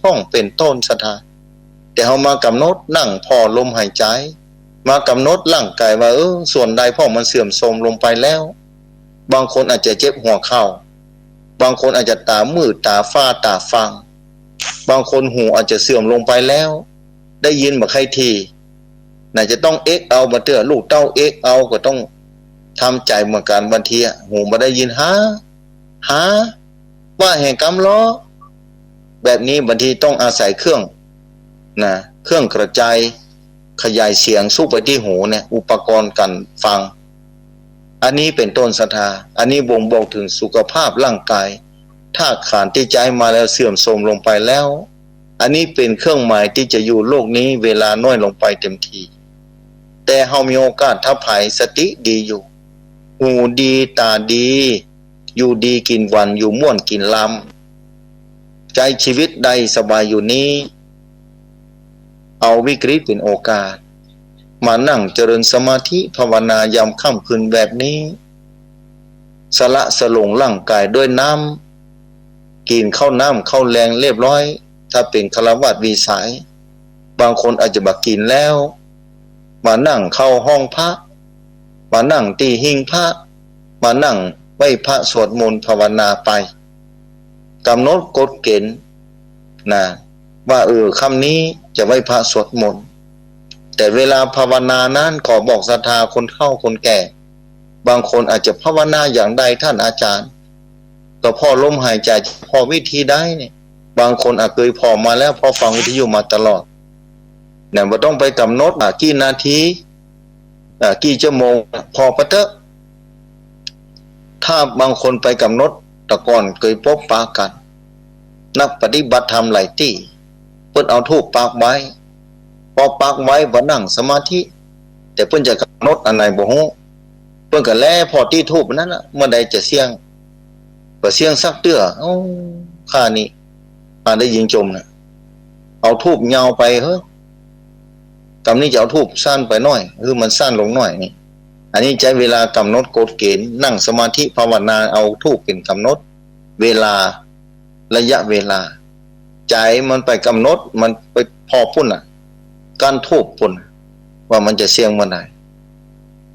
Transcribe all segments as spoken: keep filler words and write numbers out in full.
พ่อง เป๋นต้นศรัทธา แต่เฮามากำหนดนั่งผ่อลมหายใจ๋ มากำหนดร่างก๋ายว่า เออ ส่วนใดพ่องมันเสื่อมโทรมลงไปแล้ว บางคนอาจจะเจ็บหัวเข่า บางคนอาจจะต๋ามืด ต๋าฟ้า ต๋าฟาง บางคนหูอาจจะเสื่อมลงไปแล้ว ได้ยินบ่ใค่ตี้ น่าจะต้องเอ็กเอา บ่าเตื้อลูกเต้าเอ็กเอา ก็ต้องทำใจ๋เหมือนกั๋น บางทีอะ หูบ่ได้ยิน หา หา ว่าแหงกำลอ แบบนี้บางทีต้องอาศัยเครื่อง นะ เครื่องกระจาย ขยายเสียงสุกไปตี้หูเนี่ย อุปกรณ์การฟัง อันนี้เป๋นต้นศรัทธา อันนี้บ่งบอกเถิงสุขภาพร่างก๋าย ธาตุขันธ์ตี้ใจ๊มาแล้วเสื่อมโทรมลงไปแล้ว อันนี้เป๋นเครื่องหมายตี้จะอยู่โลกนี้เวลาน้อยลงไปเต็มที แต่เฮามีโอกาส ถ้าใผสติดีอยู่ หูดี ต๋าดี อยู่ดีกิ๋นหวาน อยู่ม่วนกิ๋นลำ ใจ๊ชีวิตได้สบายอยู่นี้ เอาวิกฤตเป๋นโอกาส มานั่งเจริญสมาธิภาวนายามค่ำคืนแบบนี้ สละสลงร่างก๋ายด้วยน้ำ กิ๋นข้าวน้ำข้าวแลงเรียบร้อย ถ้าเป๋นฆราวาสวิสัย บางคนอาจจะบ่กิ๋นแล้ว มานั่งเข้าห้องพระ มานั่งตี้หิ้งพระ มานั่งไหว้พระสวดมนต์ภาวนาไป กำหนดกฎเกณฑ์ นะ ว่า เออ ค่ำนี้จะไหว้พระสวดมนต์ แต่เวลาภาวนานั้นขอบอกศรัทธาคนเฒ่าคนแก่ บางคนอาจจะภาวนาอย่างใดท่านอาจารย์ ก็ผ่อลมหายใจ๋ ผ่อวิธีใดเนี่ย บางคนอาจเกยผ่อมาแล้ว เพราะฟังวิทยุมาตลอด เนี่ย บ่ต้องไปกำหนดว่ากี่นาที อ่า กี่ชั่วโมง ผ่อไปเต๊อะ ถ้าบางคนไปกำหนด แต่ก่อนเกยปบปะกั๋น นักปฏิบัติธรรมหลายตี้ เปิ้นเอาธูปปักไว้ ปอปักไว้บ่นั่งสมาธิ แต่เปิ้นจะกำหนดอันไหนบ่ฮู้ เปิ้นก็แลผ่อตี้ธูปอันนั้นน่ะ เมื่อใดจะเสี้ยง บ่เสี้ยงสักเตื้อ โอ้ ข้านี่ อ่า ได้ยินจมน่ะ เอาธูปยาวไป เฮ้ย กำนี้จะเอาธูปสั้นไปหน้อย หื้อมันสั้นลงหน้อยนี่ อันนี้ใจ๊เวลากำหนดกฎเกณฑ์ นั่งสมาธิภาวนา เอาธูปเป๋นกำหนดเวลา ระยะเวลา ใจ๋มันไปกำหนด มันไปผ่อปุ้นน่ะ ก้านธูปปุ้นน่ะ ว่ามันจะเสี้ยงเมื่อใด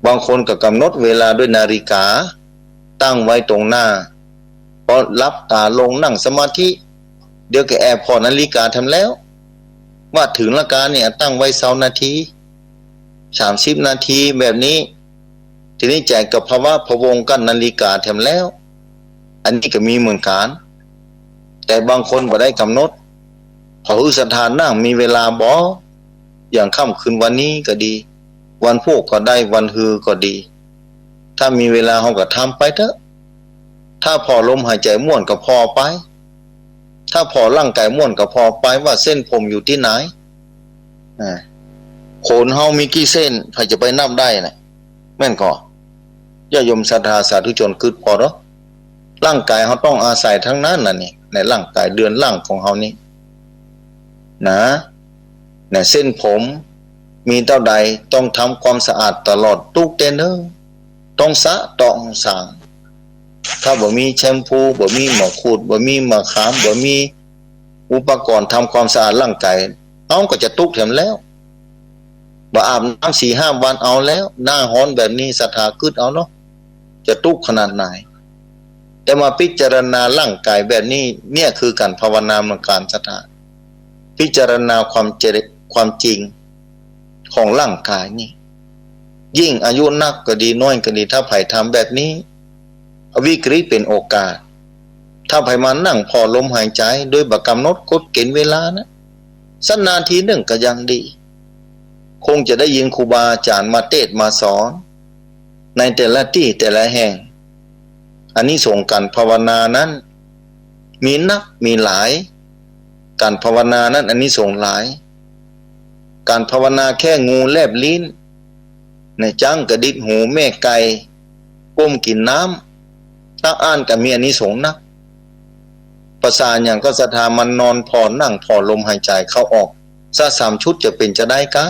บางคนก็กำหนดเวลาด้วยนาฬิกา ตั้งไว้ตรงหน้า พอหลับต๋าลงนั่งสมาธิ เดี๋ยวก็แอบผ่อนาฬิกาแถมแล้ว ว่าเถิงละกาเนี่ยตั้งไว้ซาวนาที สามสิบนาทีแบบนี้ ทีนี้ใจ๋ก็พะวะพะวงกับนาฬิกาแถมแล้ว อันนี้ก็มีเหมือนกั๋น แต่บางคนบ่ได้กำหนด ขอหื้อศรัทธานั่งมีเวลาบ่ อย่างค่ำคืนวันนี้ก็ดี วันพูกก็ได้ วันฮือก็ดี ถ้ามีเวลาเฮาก็ทำไปเต๊อะ ถ้าผ่อลมหายใจ๋ม่วนก็ผ่อไป ถ้าผ่อร่างก๋ายม่วนก็ผ่อไป ว่าเส้นผมอยู่ตี้ไหน อ่า ขนเฮามีกี่เส้น ใผจะไปนับได้น่ะ แม่นก่อ ญาติโยมศรัทธาสาธุชนกึ๊ดผ่อเต๊อะ ร่างก๋ายเฮาต้องอาศัยทั้งนั้นน่ะนี่ ในร่างก๋ายเรือนร่างของเฮานี่ นะ นะ เส้นผมมีเต้าใดต้องทำความสะอาดตลอดตุ๊กเต๊อะเน่อ ต้องสะต้องสาง ถ้าบ่มีแชมพู บ่มีหมากขูด บ่มีมะขาม บ่มีอุปกรณ์ทำความสะอาดร่างก๋าย เฮาก็จะตุ๊กแถมแล้ว บ่อาบน้ำสี่ห้าวันเอาแล้ว หน้าฮ้อนแบบนี้ศรัทธากึ๊ดเอาเนาะ จะตุ๊กขนาดไหน แต่มาพิจารณาร่างก๋ายแบบนี้ เนี่ยคือก๋านภาวนาเหมือนกั๋นศรัทธา พิจารณาความเจริญ ความจริงของร่างก๋ายนี่ ยิ่งอายุนักก็ดีน้อยก็ดี ถ้าใผทำแบบนี้ วิกฤตเป๋นโอกาส ถ้าใผมานั่งผ่อลมหายใจ๋โดยบ่กำหนดกฎเกณฑ์เวลานะ สักนาทีนึ่งก็ยังดี คงจะได้ยินครูบาอาจ๋ารย์มาเตสน์มาสอน ในแต่ละตี้แต่ละแห่ง อานิสงส์ก๋านภาวนานั้น มีนักมีหลาย ก๋านภาวนานั้นอานิสงส์หลาย ก๋านภาวนาแค่งูแลบลิ้น เนี่ย จ๊างกระดิกหู แม่ไก่ก้มกิ๋นน้ำ ตั๊กอั้นก็มีอานิสงส์นัก ประสาทอย่างก็ศรัทธามันนอนผ่อนั่งผ่อลมหายใจ๋เข้าออก สักสามชุดจะเป๋นจะได้กา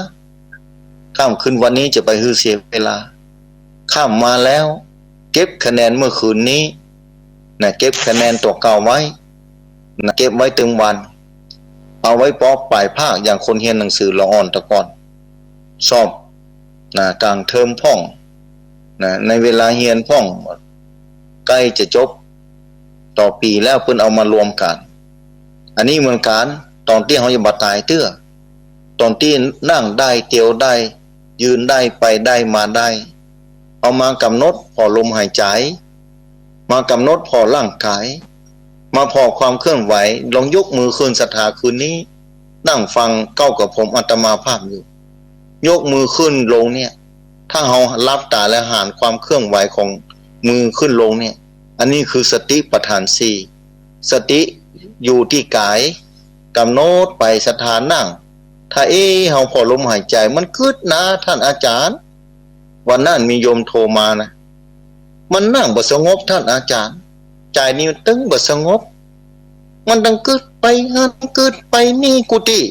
ค่ำคืนวันนี้จะไปหื้อเสียเวลา ค่ำมาแล้ว เก็บคะแนนเมื่อคืนนี้ นะ เก็บคะแนนตั๋วเก่าไว้ นะ เก็บไว้ตึงวัน เอาไว้ปอปลายภาค อย่างคนเฮียนหนังสือละอ่อนตะก่อน สอบ นะ ก๋างเทอมพ่อง นะ ในเวลาเฮียนพ่อง ใก้จะจบต่อปี๋แล้ว เปิ้นเอามารวมกั๋น อันนี้เหมือนกั๋น ต๋อนตี้เฮายังบ่ต๋ายเตื้อ ต๋อนตี้นั่งได้ เตียวได้ ยืนได้ ไปได้ มาได้ เอามากำหนดผ่อลมหายใจ๋ มากำหนดผ่อร่างก๋าย มาผ่อความเคลื่อนไหว ลองยกมือขึ้น ศรัทธาคืนนี้ นั่งฟังเก๊ากับผมอาตมาภาพอยู่ ยกมือขึ้นลงเนี่ย ถ้าเฮาหลับต๋าแล้วหันความเคลื่อนไหวของมือขึ้นลงเนี่ย อันนี้คือสติปัฏฐานสี่ สติอยู่ตี้ก๋าย กำหนดไป ศรัทธานั่ง ถ้า เอ๊ะ เฮาผ่อลมหายใจ๋ มันกึ๊ดนะต้านอาจ๋ารย์ วันนั้นมีโยมโทรมานะ มันนั่งบ่สงบต้านอาจ๋ารย์ ใจ๋นี่มันตึงบ่สงบ มันดังกึ๊ดไปหั้นกึ๊ดไปนี่ กุฏิ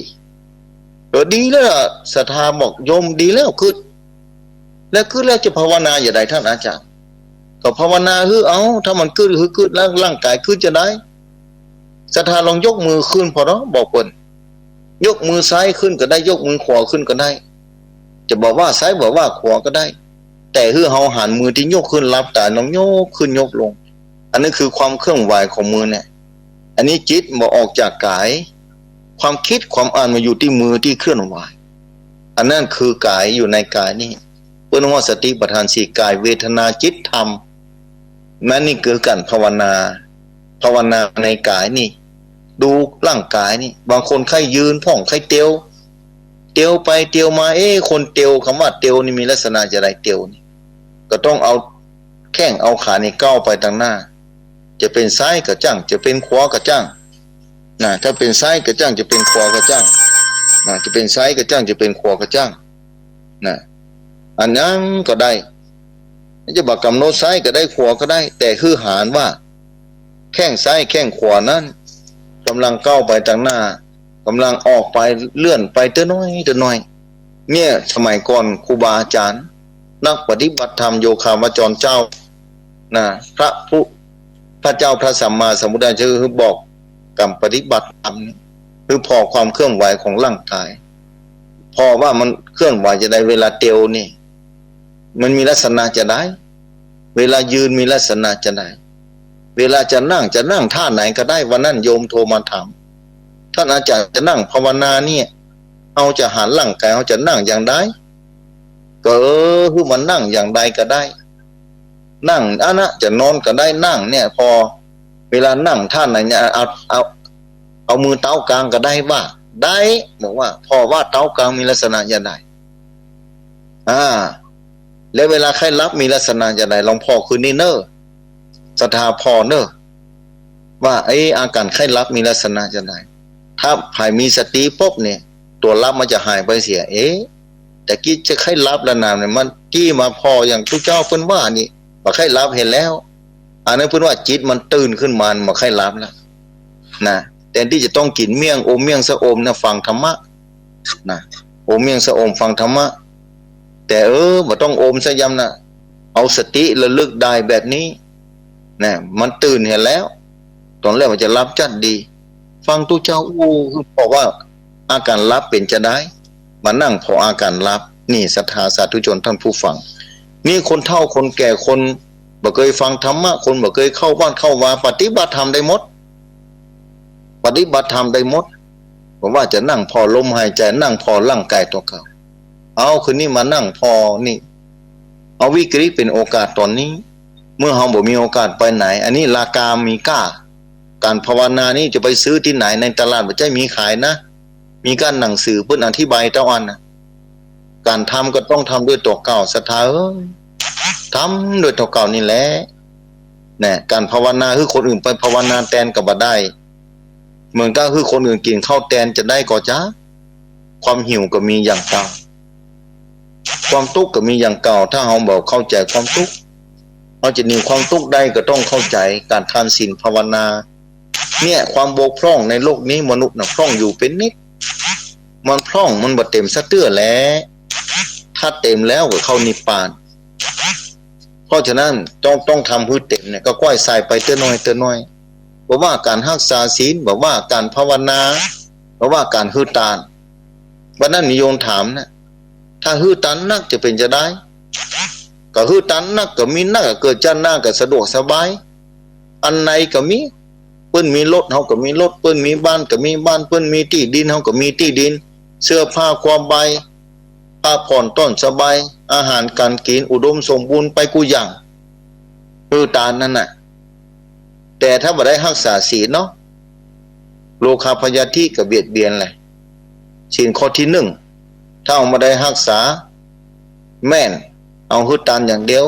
เออ ดีแล้วล่ะ ศรัทธาบอกโยม ดีแล้วกึ๊ด แล้วกึ๊ดแล้วจะภาวนาอย่างใดต้านอาจ๋ารย์ ก็ภาวนาหื้อเอา ถ้ามันกึ๊ดหื้อกึ๊ดแล้ว ร่างก๋ายกึ๊ดจะใด ศรัทธาลองยกมือขึ้นผ่อเนาะ บอกเปิ้น ยกมือซ้ายขึ้นก็ได้ ยกมือขวาขึ้นก็ได้ จะบ่าว่าซ้ายบ่าว่าขวาก็ได้ แต่หื้อเฮาหันมือตี้ยกขึ้น หลับต๋าลองยกขึ้นยกลง อันนั้นคือความเคลื่อนไหวของมือเนี่ย อันนี้จิตบ่ออกจากก๋าย ความกึ๊ดความอ่านมันอยู่ตี้มือตี้เคลื่อนไหว อันนั้นคือก๋าย อยู่ในก๋ายนี่ เปิ้นว่าสติปัฏฐานสี่ ก๋าย เวทนา จิต ธรรม แม้นนี่คือก๋านภาวนา ภาวนาในก๋ายนี่ ดูร่างก๋ายนี่ บางคนใค่ยืนพ่อง ใค่เตียว เตียวไปเตียวมา เอ๊ะ คนเตียว กำว่าเตียวนี่มีลักษณะจะใด เตียวนี่ ก็ต้องเอาแข้งเอาขานี่ก้าวไปตังหน้า จะเป๋นซ้ายก็จ้าง จะเป๋นขวาก็จ้าง นะ ถ้าเป๋นซ้ายก็จ้าง จะเป๋นขวาก็จ้าง นะ จะเป๋นซ้ายก็จ้าง จะเป๋นขวาก็จ้าง นะ อันนั้นก็ได้ จะบ่ากำหนดซ้ายก็ได้ ขวาก็ได้ แต่หื้อหันว่า แข้งซ้ายแข้งขวานั้น ก่ำลังก้าวไปตังหน้า ก่ำลังออกไป เลื่อนไปเตื้อน้อยเตื้อน้อย เนี่ย สมัยก่อนครูบาอาจ๋ารย์ นักปฏิบัติธรรม โยคาวจรเจ้า นะ พระผู้ พระเจ้าพระสัมมาสัมพุทธเจ้าหื้อบอกก๋านปฏิบัติธรรม หื้อผ่อความเคลื่อนไหวของร่างก๋าย ผ่อว่ามันเคลื่อนไหวจะใด เวลาเตียวนี่ มันมีลักษณะจะใด เวลายืนมีลักษณะจะใด เวลาจะนั่ง จะนั่งท่าไหนก็ได้ วันนั้นโยมโทรมาถาม ต้านอาจ๋ารย์ จะนั่งภาวนาเนี่ย เฮาจะหันร่างก๋าย เฮาจะนั่งอย่างใด ก็ เออ หื้อมันนั่งอย่างใดก็ได้ นั่งอันนะ จะนอนก็ได้ นั่งเนี่ย ผ่อเวลานั่งท่าไหนเนี่ย เอา เอา เอามือเต๊ากลางก็ได้ว่า ได้ บอกว่า ผ่อว่าเต๊ากลางมีลักษณะอย่างใด อ่า แล้วเวลาใค่หลับมีลักษณะอย่างใด ลองผ่อคืนนี้เน่อ ศรัทธาผ่อเน่อ ว่า เอ๊ะ อาก๋านใค่หลับมีลักษณะจะใด ถ้าใผมีสติปุ๊บเนี่ย ตั๋วหลับมันจะหายไปเสีย เอ๊ะ แต่กี้จะใค่หลับแล้วนะ เนี่ย มันกี้มาผ่ออย่างตุ๊เจ้าเปิ้นว่านี่ บ่ใค่หลับหั้นแล้ว อันนั้นเปิ้นว่าจิตมันตื่นขึ้นมา บ่ใค่หลับแล้ว นะ แทนตี้จะต้องกิ๋นเมี่ยง อมเมี่ยงสะอมนะ ฟังธรรมะ นะ อมเมี่ยงสะอมฟังธรรมะ แต่ เออ บ่ต้องอมซะย้ำนะ เอาสติระลึกได้แบบนี้ นะ มันตื่นหั้นแล้ว ต๋อนแรกมันจะหลับจัดดี ฟังตุ๊เจ้าอู้ ผ่อว่าอาก๋านหลับเป๋นจะใด มานั่งผ่ออาก๋านหลับ นี่ศรัทธาสาธุชนต้านผู้ฟัง นี่คนเฒ่าคนแก่ คนบ่เกยฟังธรรมะ คนบ่เกยเข้าบ้านเข้าวา ปฏิบัติธรรมได้หมด ปฏิบัติธรรมได้หมด บ่ว่าจะนั่งผ่อลมหายใจ๋ นั่งผ่อร่างก๋ายตั๋วเก่า เอาคืนนี้มานั่งผ่อนี่ เอาวิกฤตเป๋นโอกาสต๋อนนี้ เมื่อเฮาบ่มีโอกาสไปไหน อันนี้ราคามีก้า ก๋านภาวนานี่จะไปซื้อตี้ไหน ในตลาดบ่ใจ้มีขายนะ มีก้านหนังสือเปิ้นอธิบายเต้าอั้นนะ ก๋านทำก็ต้องทำด้วยตั๋วเก่า ศรัทธาเอ้ย ทำด้วยตั๋วเก่านี่แหละ นะ ก๋านภาวนาหื้อคนอื่นไปภาวนาแตนก็บ่ได้ เหมือนกับหื้อคนอื่นกิ๋นข้าวแตนจะได้ก่อจ๊ะ ความหิวก็มีอย่างเก่า ความตุ๊กข์ก็มีอย่างเก่า ถ้าเฮาบ่เข้าใจ๋ความตุ๊กข์ เฮาจะหนีความตุ๊กข์ได้ก็ต้องเข้าใจ๋ก๋านทานศีลภาวนา เนี่ย ความบกพร่องในโลกนี้ มนุษย์น่ะพร่องอยู่เป๋นนิด มันพร่อง มันบ่เต๋มสักเตื้อแล ถ้าเต๋มแล้วก็เข้านิพพาน เพราะฉะนั้นต้อง ต้องทำหื้อเต๋มเนี่ย ก็ก้อยส่ายไปเตื้อน้อยเตื้อน้อย บ่ว่าก๋านฮักษาศีล บ่ว่าก๋านภาวนา เพราะว่าก๋านหื้อตาน วันนั้นมีโยมถามนะ ถ้าหื้อตานนักจะเป๋นจาใด ก็หื้อตานนักก็มีนัก ก็เกิดจ้าดหน้าก็สะดวกสบาย อันใดก็มี เปิ้นมีรถเฮาก็มีรถ เปิ้นมีบ้านก็มีบ้าน เปิ้นมีตี้ดินเฮาก็มีตี้ดิน เสื้อผ้าครอบใบ พักผ่อนต้อนสบาย อาหารก๋านกิ๋นอุดมสมบูรณ์ไปกู้อย่าง หื้อตานนั้นน่ะ แต่ถ้าบ่ได้ฮักษาศีลเนาะ โลภะพยาธิก็เบียดเบียนแหละ ศีลข้อตี้นึ่ง ถ้าเฮาบ่ได้ฮักษาแม่น เอาหื้อตานอย่างเดียว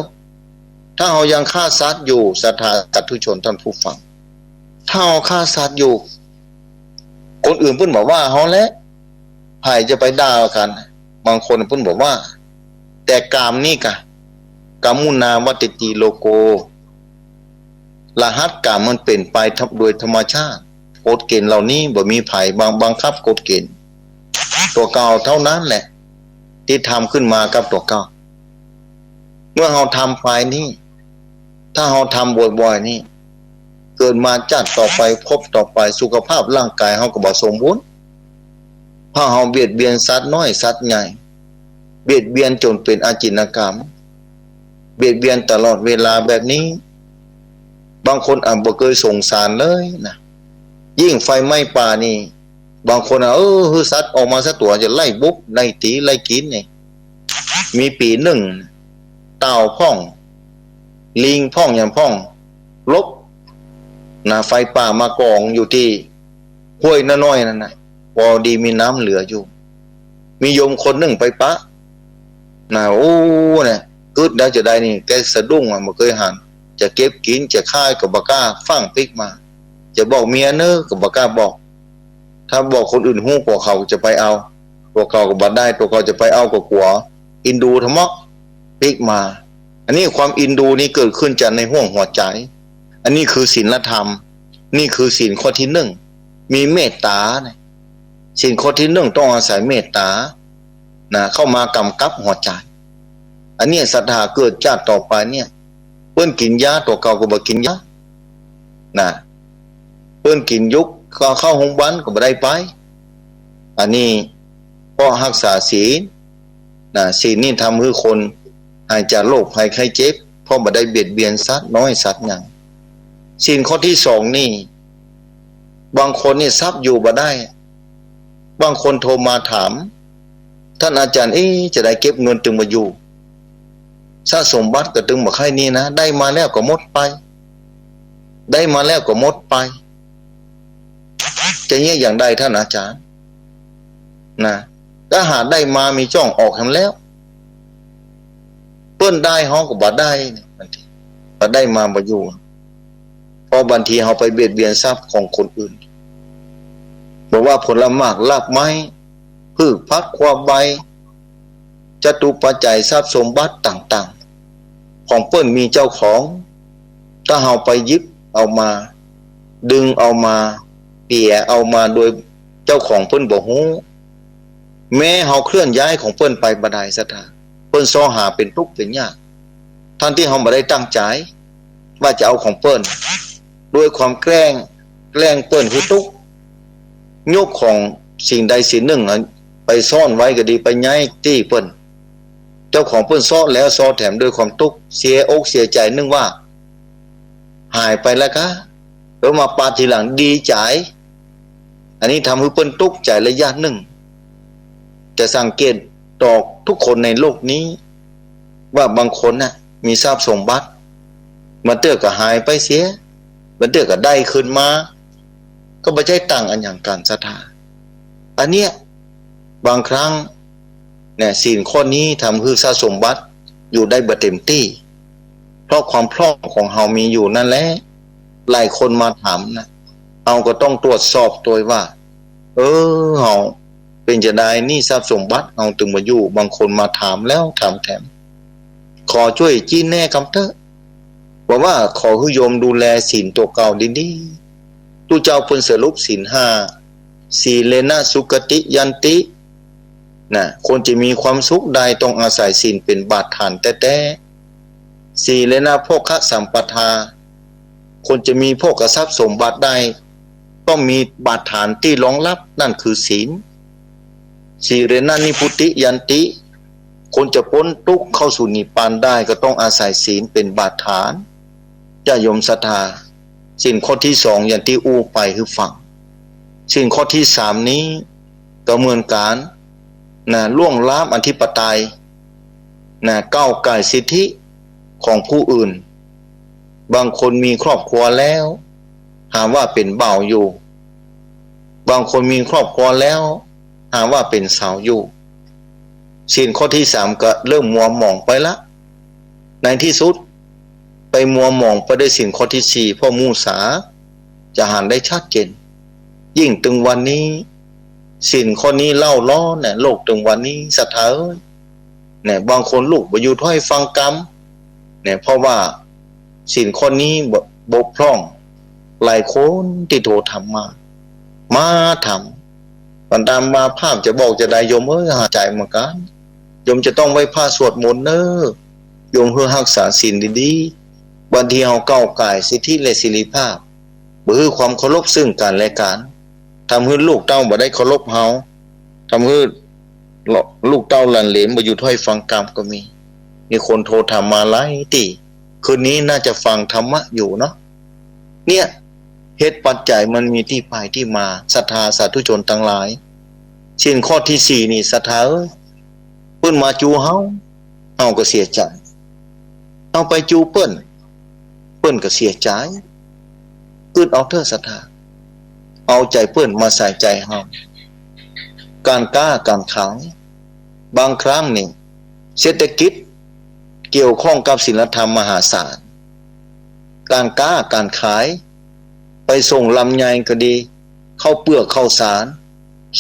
ถ้าเฮายังฆ่าสัตว์อยู่ ศรัทธาสาธุชนท่านผู้ฟัง ถ้าเฮาฆ่าสัตว์อยู่ คนอื่นเปิ้นบ่ว่าเฮาแหละ ใผจะไปด่ากั๋น บางคนเปิ้นบ่ว่า แต่กามนี่กะ กัมมุนาวัตติติโลโก รหัสกามมันเป๋นไปโดยธรรมชาติ กฎเก๋ณฑ์เหล่านี้บ่มีใผบัง บังคับกฎเก๋ณฑ์ ตั๋วเก่าเต้านั้นแหละ ตี้ทำขึ้นมากับตั๋วเก่า เมื่อเฮาทำไปนี่ ถ้าเฮาทำบ่อยๆ นี่ เกิดมาจาติต่อไป ภพต่อไป สุขภาพร่างกายเฮาก็บ่สมบูรณ์ เพราะเฮาเบียดเบียนสัตว์น้อยสัตว์ใหญ่ เบียดเบียนจ๋นเป๋นอาจิณกรรม เบียดเบียนตลอดเวลาแบบนี้ บางคนอาจบ่เกยสงสารเลยนะ ยิ่งไฟไหม้ป่านี่ บางคนอะ เออ หื้อสัตว์ออกมาสักตั๋ว จะไล่บุก ไล่ตี๋ ไล่กิ๋นนี่ มีปี๋นึ่ง เต่าพ่อง ลิงพ่อง หยังพ่อง ลบ นะ ไฟป่ามากองอยู่ตี้ห้วยน้อยๆ นั่นน่ะ พอดีมีน้ำเหลืออยู่ มีโยมคนนึ่งไปปะ นะ โอ้ เนี่ย กึ๊ดแล้วจะได้นี่ แกสะดุ้งอะ บ่เกยหัน จะเก็บกิ๋น จะขายก็บ่กล้า ฟั่งปิ๊กมา จะบอกเมียเน้อ ก็บ่กล้าบอก ถ้าบอกคนอื่นฮู้ กั๋วเขาจะไปเอา ตั๋วเก่าก็บ่ได้ ตั๋วเก่าจะไปเอาก็กั๋ว เอ็นดูทำเมาะ ปิ๊กมา อันนี้ความเอ็นดูนี่เกิดขึ้นจากในห้วงหัวใจ๋ อันนี้คือศีลธรรม นี่คือศีลข้อตี้นึ่ง มีเมตต๋านะ ศีลข้อตี้นึ่งต้องอาศัยเมตต๋า นะ เข้ามากำกับหัวใจ๋ อันเนี้ยศรัทธาเกิดจาติต่อไปเนี่ย เปิ้นกิ๋นยา ตั๋วเก่าก็บ่กิ๋นยา นะ เปิ้นกิ๋นยุก ก็เข้าโฮงพยาบาลก็บ่ได้ไป อันนี้เพราะฮักษาศีล นะ ศีลนี่ทำหื้อคนหายจากโรคภัยไข้เจ็บ เพราะบ่ได้เบียดเบียนสัตว์น้อยสัตว์ใหญ่ ศีลข้อตี้สองนี่ บางคนนี่ทรัพย์อยู่บ่ได้ บางคนโทรมาถาม ท่านอาจ๋ารย์ เอ๊ะ จะใดเก็บเงินตึงบ่อยู่ ทรัพย์สมบัติก็ตึงบ่ใค่นี่นะ ได้มาแล้วก็หมดไป ได้มาแล้วก็หมดไป จะเยียะอย่างใดท่านอาจ๋ารย์ นะ ก็หาได้มามีจ้องออกแหมแล้ว เปิ้นได้เฮาก็บ่ได้ บางที บ่ได้มาบ่อยู่ เพราะบางทีเฮาไปเบียดเบียนทรัพย์ของคนอื่น บ่ว่าผลหมากรากไม้ พืชผักครัวใบ จตุปัจจัยทรัพย์สมบัติต่างๆ ของเปิ้นมีเจ้าของ ถ้าเฮาไปหยิบเอามา ดึงเอามา เปียเอามาโดยเจ้าของเปิ้นบ่ฮู้ แม้เฮาเคลื่อนย้ายของเปิ้นไปบ่ได้ศรัทธา เปิ้นเซาะหาเป๋นตุ๊กข์เป๋นยาก ทั้งตี้เฮาบ่ได้ตั้งใจ๋ ว่าจะเอาของเปิ้น ด้วยความแกล้ง แกล้งเปิ้นหื้อตุ๊กข์ ยกของสิ่งใดสิ่งนึ่งอะ ไปซ่อนไว้ก็ดี ไปย้ายตี้เปิ้น เจ้าของเปิ้นเซาะแล้วเซาะแถมด้วยความตุ๊กข์ เสียอกเสียใจ๋ นึ่งว่าหายไปแล้วกา แล้วมาปาดทีหลังดีใจ๋ อันนี้ทำหื้อเปิ้นตุ๊กข์ใจ๋ระยะนึ่ง จะสังเกตตอกทุกคนในโลกนี้ ว่าบางคนน่ะ มีทรัพย์สมบัติ บางเตื้อก็หายไปเสีย บางเตื้อก็ได้คืนมา ก็บ่ใจ้ต่างอันหยังกั๋นศรัทธา อันเนี้ย บางครั้ง เนี่ย ศีลข้อนี้ทำหื้อทรัพย์สมบัติอยู่ได้บ่เต็มตี้ เพราะความพร่องของเฮามีอยู่นั่นแหละ หลายคนมาถามนะ เฮาก็ต้องตรวจสอบตวยว่า เออ เฮาเป๋นจาใดนี่ ทรัพย์สมบัติเฮาตึงบ่อยู่ บางคนมาถามแล้วถามแถม ขอจ้วยจี้แนะกำเต๊อะ บอกว่าขอหื้อโยมดูแลศีลตั๋วเก่าดีๆ ตุ๊เจ้าเปิ้นสรุปศีลห้า สีเลนะสุขติยันติ นะ คนจะมีความสุขได้ต้องอาศัยศีลเป๋นบาดฐานแต๊ๆ สีเลนะโภคสัมปทา คนจะมีโภคทรัพย์สมบัติได้ ต้องมีบาดฐานตี้รองรับ นั่นคือศีล สีเลนะนิพพุติยันติ คนจะป๊นตุ๊กข์เข้าสู่นิพพานได้ ก็ต้องอาศัยศีลเป๋นบาดฐาน ญาติโยมศรัทธา ศีลข้อตี้สอง อย่างตี้อู้ไปหื้อฟัง ศีลข้อตี้สามนี้ก็เหมือนกั๋นนะ ล่วงล้ำอธิปไตยนะ ก้าวก่ายสิทธิของผู้อื่น บางคนมีครอบครัวแล้ว หาว่าเป๋นบ่าวอยู่ บางคนมีครอบครัวแล้ว หาว่าเป๋นสาวอยู่ ศีลข้อตี้สามก็เริ่มมัวหมองไปละ ในตี้สุด ไปมัวหมองไปด้วยศีลข้อตี้สี่ เพราะมุสา จะหันได้ชัดเจน ยิ่งตึงวันนี้ ศีลข้อนี้เล่าร้อนเนี่ย โลกตึงวันนี้ ศรัทธาเอ๋ย เนี่ย บางคนลูกบ่อยู่ถ้อยฟังกำ เนี่ย เพราะว่าศีลข้อนี้บก บกพร่อง หลายคนตี้โทรถามมา มาถาม บรรดาอาตมาภาพจะบอกจาใด โยมเอ๋ย หาใจ๋เหมือนกั๋น โยมจะต้องไหว้พระสวดมนต์เน่อ โยมหื้อฮักษาศีลดีๆ บางทีเฮาก้าวก่ายสิทธิและเสรีภาพ บ่หื้อความเคารพซึ่งกั๋นและกั๋น ทำหื้อลูกเต้าบ่ได้เคารพเฮา ทำหื้อลูกเต้าหลานเหลนบ่อยู่ถ้อยฟังกำก็มี มีคนโทรถามมาหลายตี้ คืนนี้น่าจะฟังธรรมะอยู่เนาะ เนี่ย เหตุปัจจัยมันมีตี้ไปตี้มา ศรัทธาสาธุชนตังหลาย ศีลข้อตี้สี่นี่ ศรัทธาเอ๋ย เปิ้นมาจูเฮา เฮาก็เสียใจ๋ เฮาไปจูเปิ้น เปิ้นก็เสียใจ๋ กึ๊ดเอาเต๊อะศรัทธา เอาใจ๋เปิ้นมาใส่ใจ๋เฮา ก๋านก๊าก๋านขาย บางครั้งนี่ เศรษฐกิจเกี่ยวข้องกับศีลธรรมมหาศาล ก๋านก๊าก๋านขาย ไปส่งลำไยก็ดี ข้าวเปือกข้าวสาร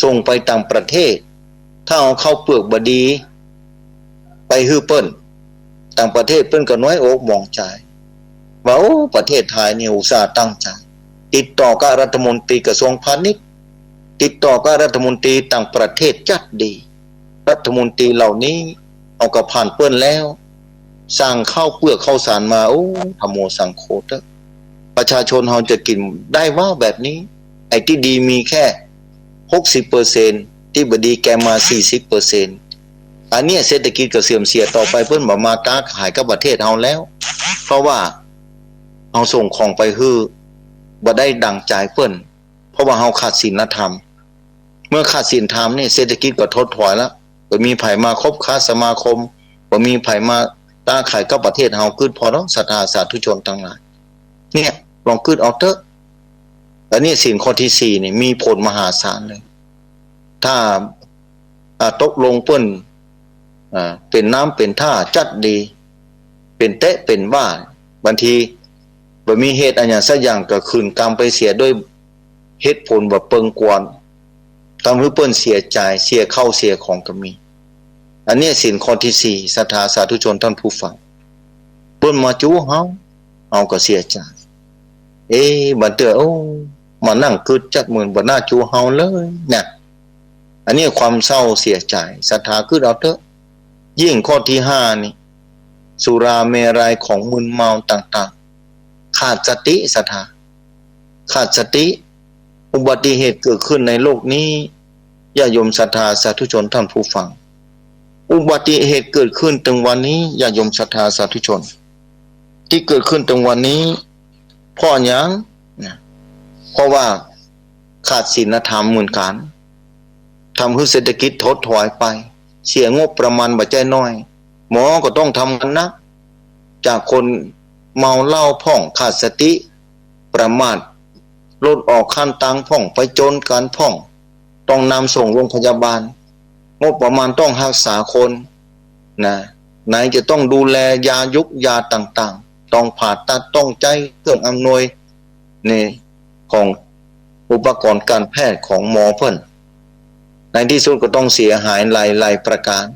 ส่งไปต่างประเทศ ถ้าเอาข้าวเปือกบ่ดี ไปหื้อเปิ้น ต่างประเทศเปิ้นก็น้อยอกหมองใจ๋ ว่า โอ้ ประเทศไทยนี่อุตส่าห์ตั้งใจ๋ ติดต่อกับรัฐมนตรีกระทรวงพาณิชย์ ติดต่อกับรัฐมนตรีต่างประเทศจั๊ดดี รัฐมนตรีเหล่านี้เอากระผ่านเปิ้นแล้ว สั่งข้าวเปือกข้าวสารมา โอ้ ธัมโมสังโฆเต๊อะ ประชาชนเฮาจะกิ๋นได้ว่าแบบนี้ ไอ้ตี้ดีมีแค่หกสิบเปอร์เซ็นต์ ตี้บ่ดีแกมมาสี่สิบเปอร์เซ็นต์ อันเนี้ยเศรษฐกิจก็เสื่อมเสีย ต่อไปเปิ้นบ่มาก๊าขายกับประเทศเฮาแล้ว เพราะว่าเฮาส่งของไปหื้อบ่ได้ดั่งใจ๋เปิ้น เพราะว่าเฮาขาดศีลธรรม เมื่อขาดศีลธรรมนี่ เศรษฐกิจก็ถดถอยละ บ่มีใผมาคบค้าสมาคม บ่มีใผมาก๊าขายกับประเทศเฮากึ๊ดผ่อเนาะ ศรัทธาสาธุชนตังหลาย เนี่ย ลองกึ๊ดเอาเต๊อะ อันนี้ศีลข้อตี้สี่นี่มีผลมหาศาลเลย ถ้า อ่า ตกลงเปิ้น อ่า เป๋นน้ำเป๋นท่าจั๊ดดี เป๋นแต๊เป๋นว่า บางทีบ่มีเหตุอะหยังสักอย่างก็ขืนกำไปเสียด้วยเหตุผลบ่เปิงควร ทำหื้อเปิ้นเสียใจ๋ เสียข้าวเสียของก็มี อันนี้ศีลข้อตี้สี่ ศรัทธาสาธุชนท่านผู้ฟัง เปิ้นมาจูเฮา เฮาก็เสียใจ๋ เอ๊ะ บางเตื้อ โอ้ มานั่งกึ๊ดจั๊ดเหมือนบ่น่าจูเฮาเลยนะ อันนี้ความเศร้าเสียใจ๋ ศรัทธากึ๊ดเอาเต๊อะ ยิ่งข้อตี้ห้านี่ สุราเมรัยของมึนเมาต่างๆ ขาดสติ ศรัทธา ขาดสติ อุบัติเหตุเกิดขึ้นในโลกนี้ ญาติโยมศรัทธาสาธุชนท่านผู้ฟัง อุบัติเหตุเกิดขึ้นตึงวันนี้ ญาติโยมศรัทธาสาธุชน ตี้เกิดขึ้นตึงวันนี้ เพราะหยังนะ เพราะว่าขาดศีลธรรมเหมือนกั๋น ทำหื้อเศรษฐกิจถดถอยไป เสียงบประมาณบ่ใจ้น้อย หมอก็ต้องทำงานหนัก จากคนเมาเหล้าพ่อง ขาดสติ ประมาท รถออกข้างตางพ่อง ไปจนกั๋นพ่อง ต้องนำส่งโรงพยาบาล งบประมาณต้องฮักษาคนนะ ไหนจะต้องดูแลยายุกยาต่างๆ ต้องผ่าตัด ต้องใจ๊เครื่องอำนวย นี่ ของอุปกรณ์การแพทย์ของหมอเปิ้น ในตี้สุดก็ต้องเสียหายหลายๆ ประก๋าน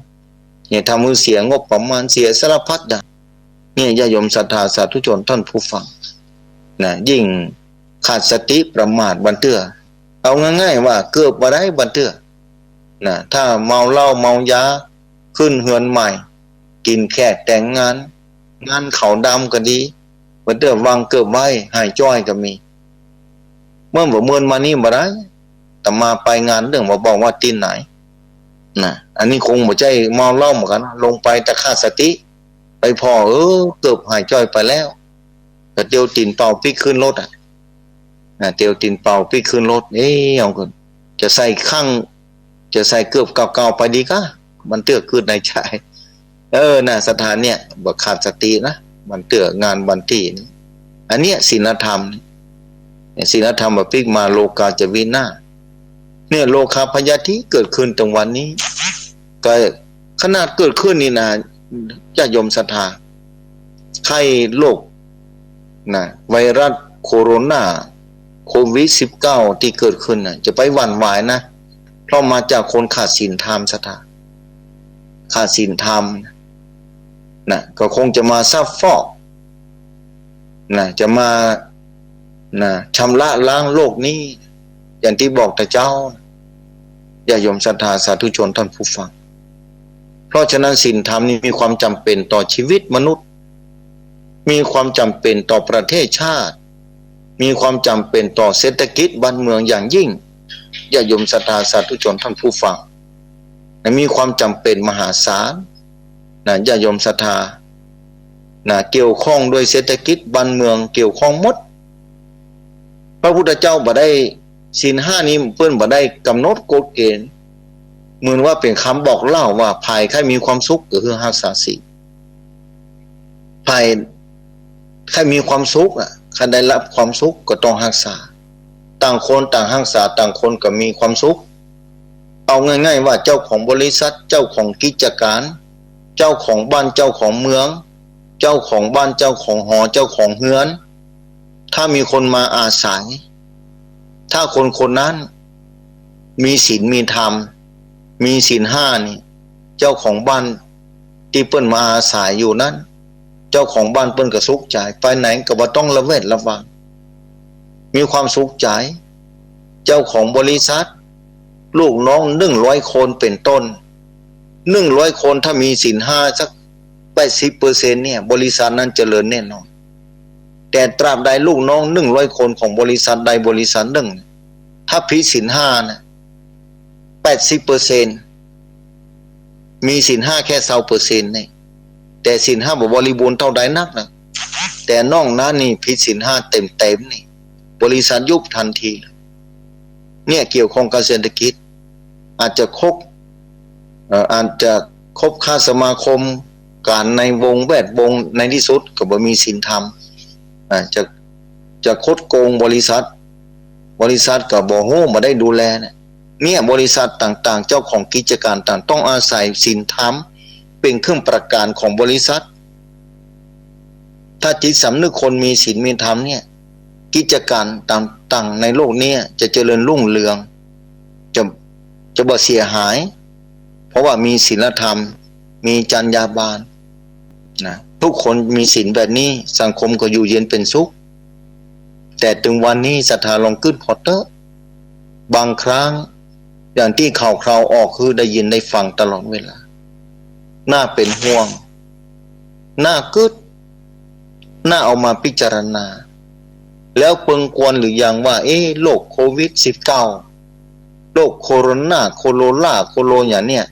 เนี่ย ทำหื้อเสียงบประมาณ เสียสารพัดอย่าง เนี่ย ญาติโยมศรัทธาสาธุชนท่านผู้ฟังนะ ยิ่งขาดสติประมาทบางเตื้อ เอาง่ายๆ ว่าเกือบบ่ได้บางเตื้อนะ ถ้าเมาเหล้าเมายา ขึ้นเฮือนใหม่ กิ๋นแขกแต่งงาน งานขาวดำก็ดี บางเตื้อวางเกือบไว้ หายจ้อยก็มี เมื่อบ่เมินมานี่บ่ได้ อาตมาไปงานเตื้องบ่บอกว่าตี้ไหน นะ อันนี้คงบ่ใจ้เมาเหล้าเหมือนกั๋น ลงไปแต่ขาดสติ ไปผ่อ เออ เกือบหายจ้อยไปแล้ว ก็เตียวตี๋นเป่าปิ๊กขึ้นรถอะ นะ เตียวตี๋นเป่าปิ๊กขึ้นรถ เอ๊ะ เอาก่อน จะใส่ข้าง จะใส่เกือบเก่าๆ ไปดีกา มันเตื้อกึ๊ดในใจ๋ เออ นะ ศรัทธาเนี่ย บ่ขาดสตินะ มันเตื้องานวันตี้นี้ อันเนี้ยศีลธรรม เนี่ย ศีลธรรมบ่ปิ๊กมา โลกาจะวินาศ เนี่ย โรคาพยาธิเกิดขึ้นตึงวันนี้ ก็ขนาดเกิดขึ้นนี่นะ ญาติโยมศรัทธา ไข้โรค นะ ไวรัสโคโรนา โควิดสิบเก้า ตี้เกิดขึ้นน่ะ จะไปหวั่นไหวนะ เพราะมาจากคนขาดศีลธรรมศรัทธา ขาดศีลธรรม นะ ก็คงจะมาซักฟอก นะ จะมา นะ ชำระล้างโรคนี้ อย่างตี้บอกแต่เจ๊า ญาติโยมศรัทธาสาธุชนท่านผู้ฟัง เพราะฉะนั้นศีลธรรมนี่มีความจ๋ำเป๋นต่อชีวิตมนุษย์ มีความจ๋ำเป๋นต่อประเทศชาติ มีความจ๋ำเป๋นต่อเศรษฐกิจบ้านเมืองอย่างยิ่ง ญาติโยมศรัทธาสาธุชนท่านผู้ฟัง นะ มีความจ๋ำเป๋นมหาศาล นะ ญาติโยมศรัทธา นะ เกี่ยวข้องด้วยเศรษฐกิจบ้านเมือง เกี่ยวข้องหมด พระพุทธเจ้าบ่ได้ ศีลห้านี้เปิ้นบ่ได้ก๋ำหนดกฎเก๋ณฑ์ เหมือนว่าเป๋นกำบอกเล่าว่า ใผใค่มีความสุขก็คือฮักษาศีล ใผใค่มีความสุขอะ ใค่ได้ฮับความสุขก็ต้องฮักษา ต่างคนต่างฮักษา ต่างคนก็มีความสุข เอาง่ายๆ ว่าเจ้าของบริษัท เจ้าของกิจก๋าน เจ้าของบ้าน เจ้าของเมือง เจ้าของบ้าน เจ้าของหอ เจ้าของเฮือน ถ้ามีคนมาอาศัย ถ้าคนคนนั้นมีศีลมีธรรม มีศีลห้านี่ เจ้าของบ้านตี้เปิ้นมาอาศัยอยู่นั้น เจ้าของบ้านเปิ้นก็สุขใจ๋ ไปไหนก็บ่ต้องระแวดระวัง มีความสุขใจ๋ เจ้าของบริษัท ลูกน้องหนึ่งร้อยคนเป๋นต้น หนึ่งร้อยคนถ้ามีศีลห้าสักแปดสิบเปอร์เซ็นต์เนี่ย บริษัทนั้นเจริญแน่นอน แต่ตราบใดลูกน้องหนึ่งร้อยคนของบริษัทใดบริษัทนึ่ง ถ้าผิดศีลห้านะ แปดสิบเปอร์เซ็นต์ มีศีลห้าแค่ซาวเปอร์เซ็นต์นี่ แต่ศีลห้าบ่บริบูรณ์เต้าใดนักนะ แต่นอกนั้นนี่ผิดศีลห้าเต็มๆ นี่ บริษัทยุบทันที เนี่ยเกี่ยวข้องกับเศรษฐกิจ อาจจะคบ เอ่อ อาจจะคบค้าสมาคมก๋านในวงแวดวง ในตี้สุดก็บ่มีศีลธรรม อ่า จะ จะคดโกงบริษัท บริษัทก็บ่ฮู้ บ่ได้ดูแลเนี่ย เนี่ยบริษัทต่างๆ เจ้าของกิจก๋านต่างต้องอาศัยศีลธรรมเป๋นเครื่องประกันของบริษัท ถ้าจิตสำนึกคนมีศีลมีธรรมเนี่ย กิจก๋านต่างๆ ในโลกเนี้ยจะเจริญรุ่งเรือง จะ จะบ่เสียหาย เพราะว่ามีศีลธรรม มีจรรยาบรรณ นะ ทุกคนมีศีลแบบนี้ สังคมก็อยู่เย็นเป๋นสุข แต่ตึงวันนี้ศรัทธาลองกึ๊ดผ่อเต๊อะ บางครั้งอย่างตี้ข่าวคราวออกคือได้ยินได้ฟังตลอดเวลา น่าเป๋นห่วง น่ากึ๊ด น่าเอามาพิจารณา แล้วเปิงกวนหรือยังว่า เอ๊ะ โรคโควิดสิบเก้า โรคโคโรนา โคโรนา โคโรอย่างเนี่ย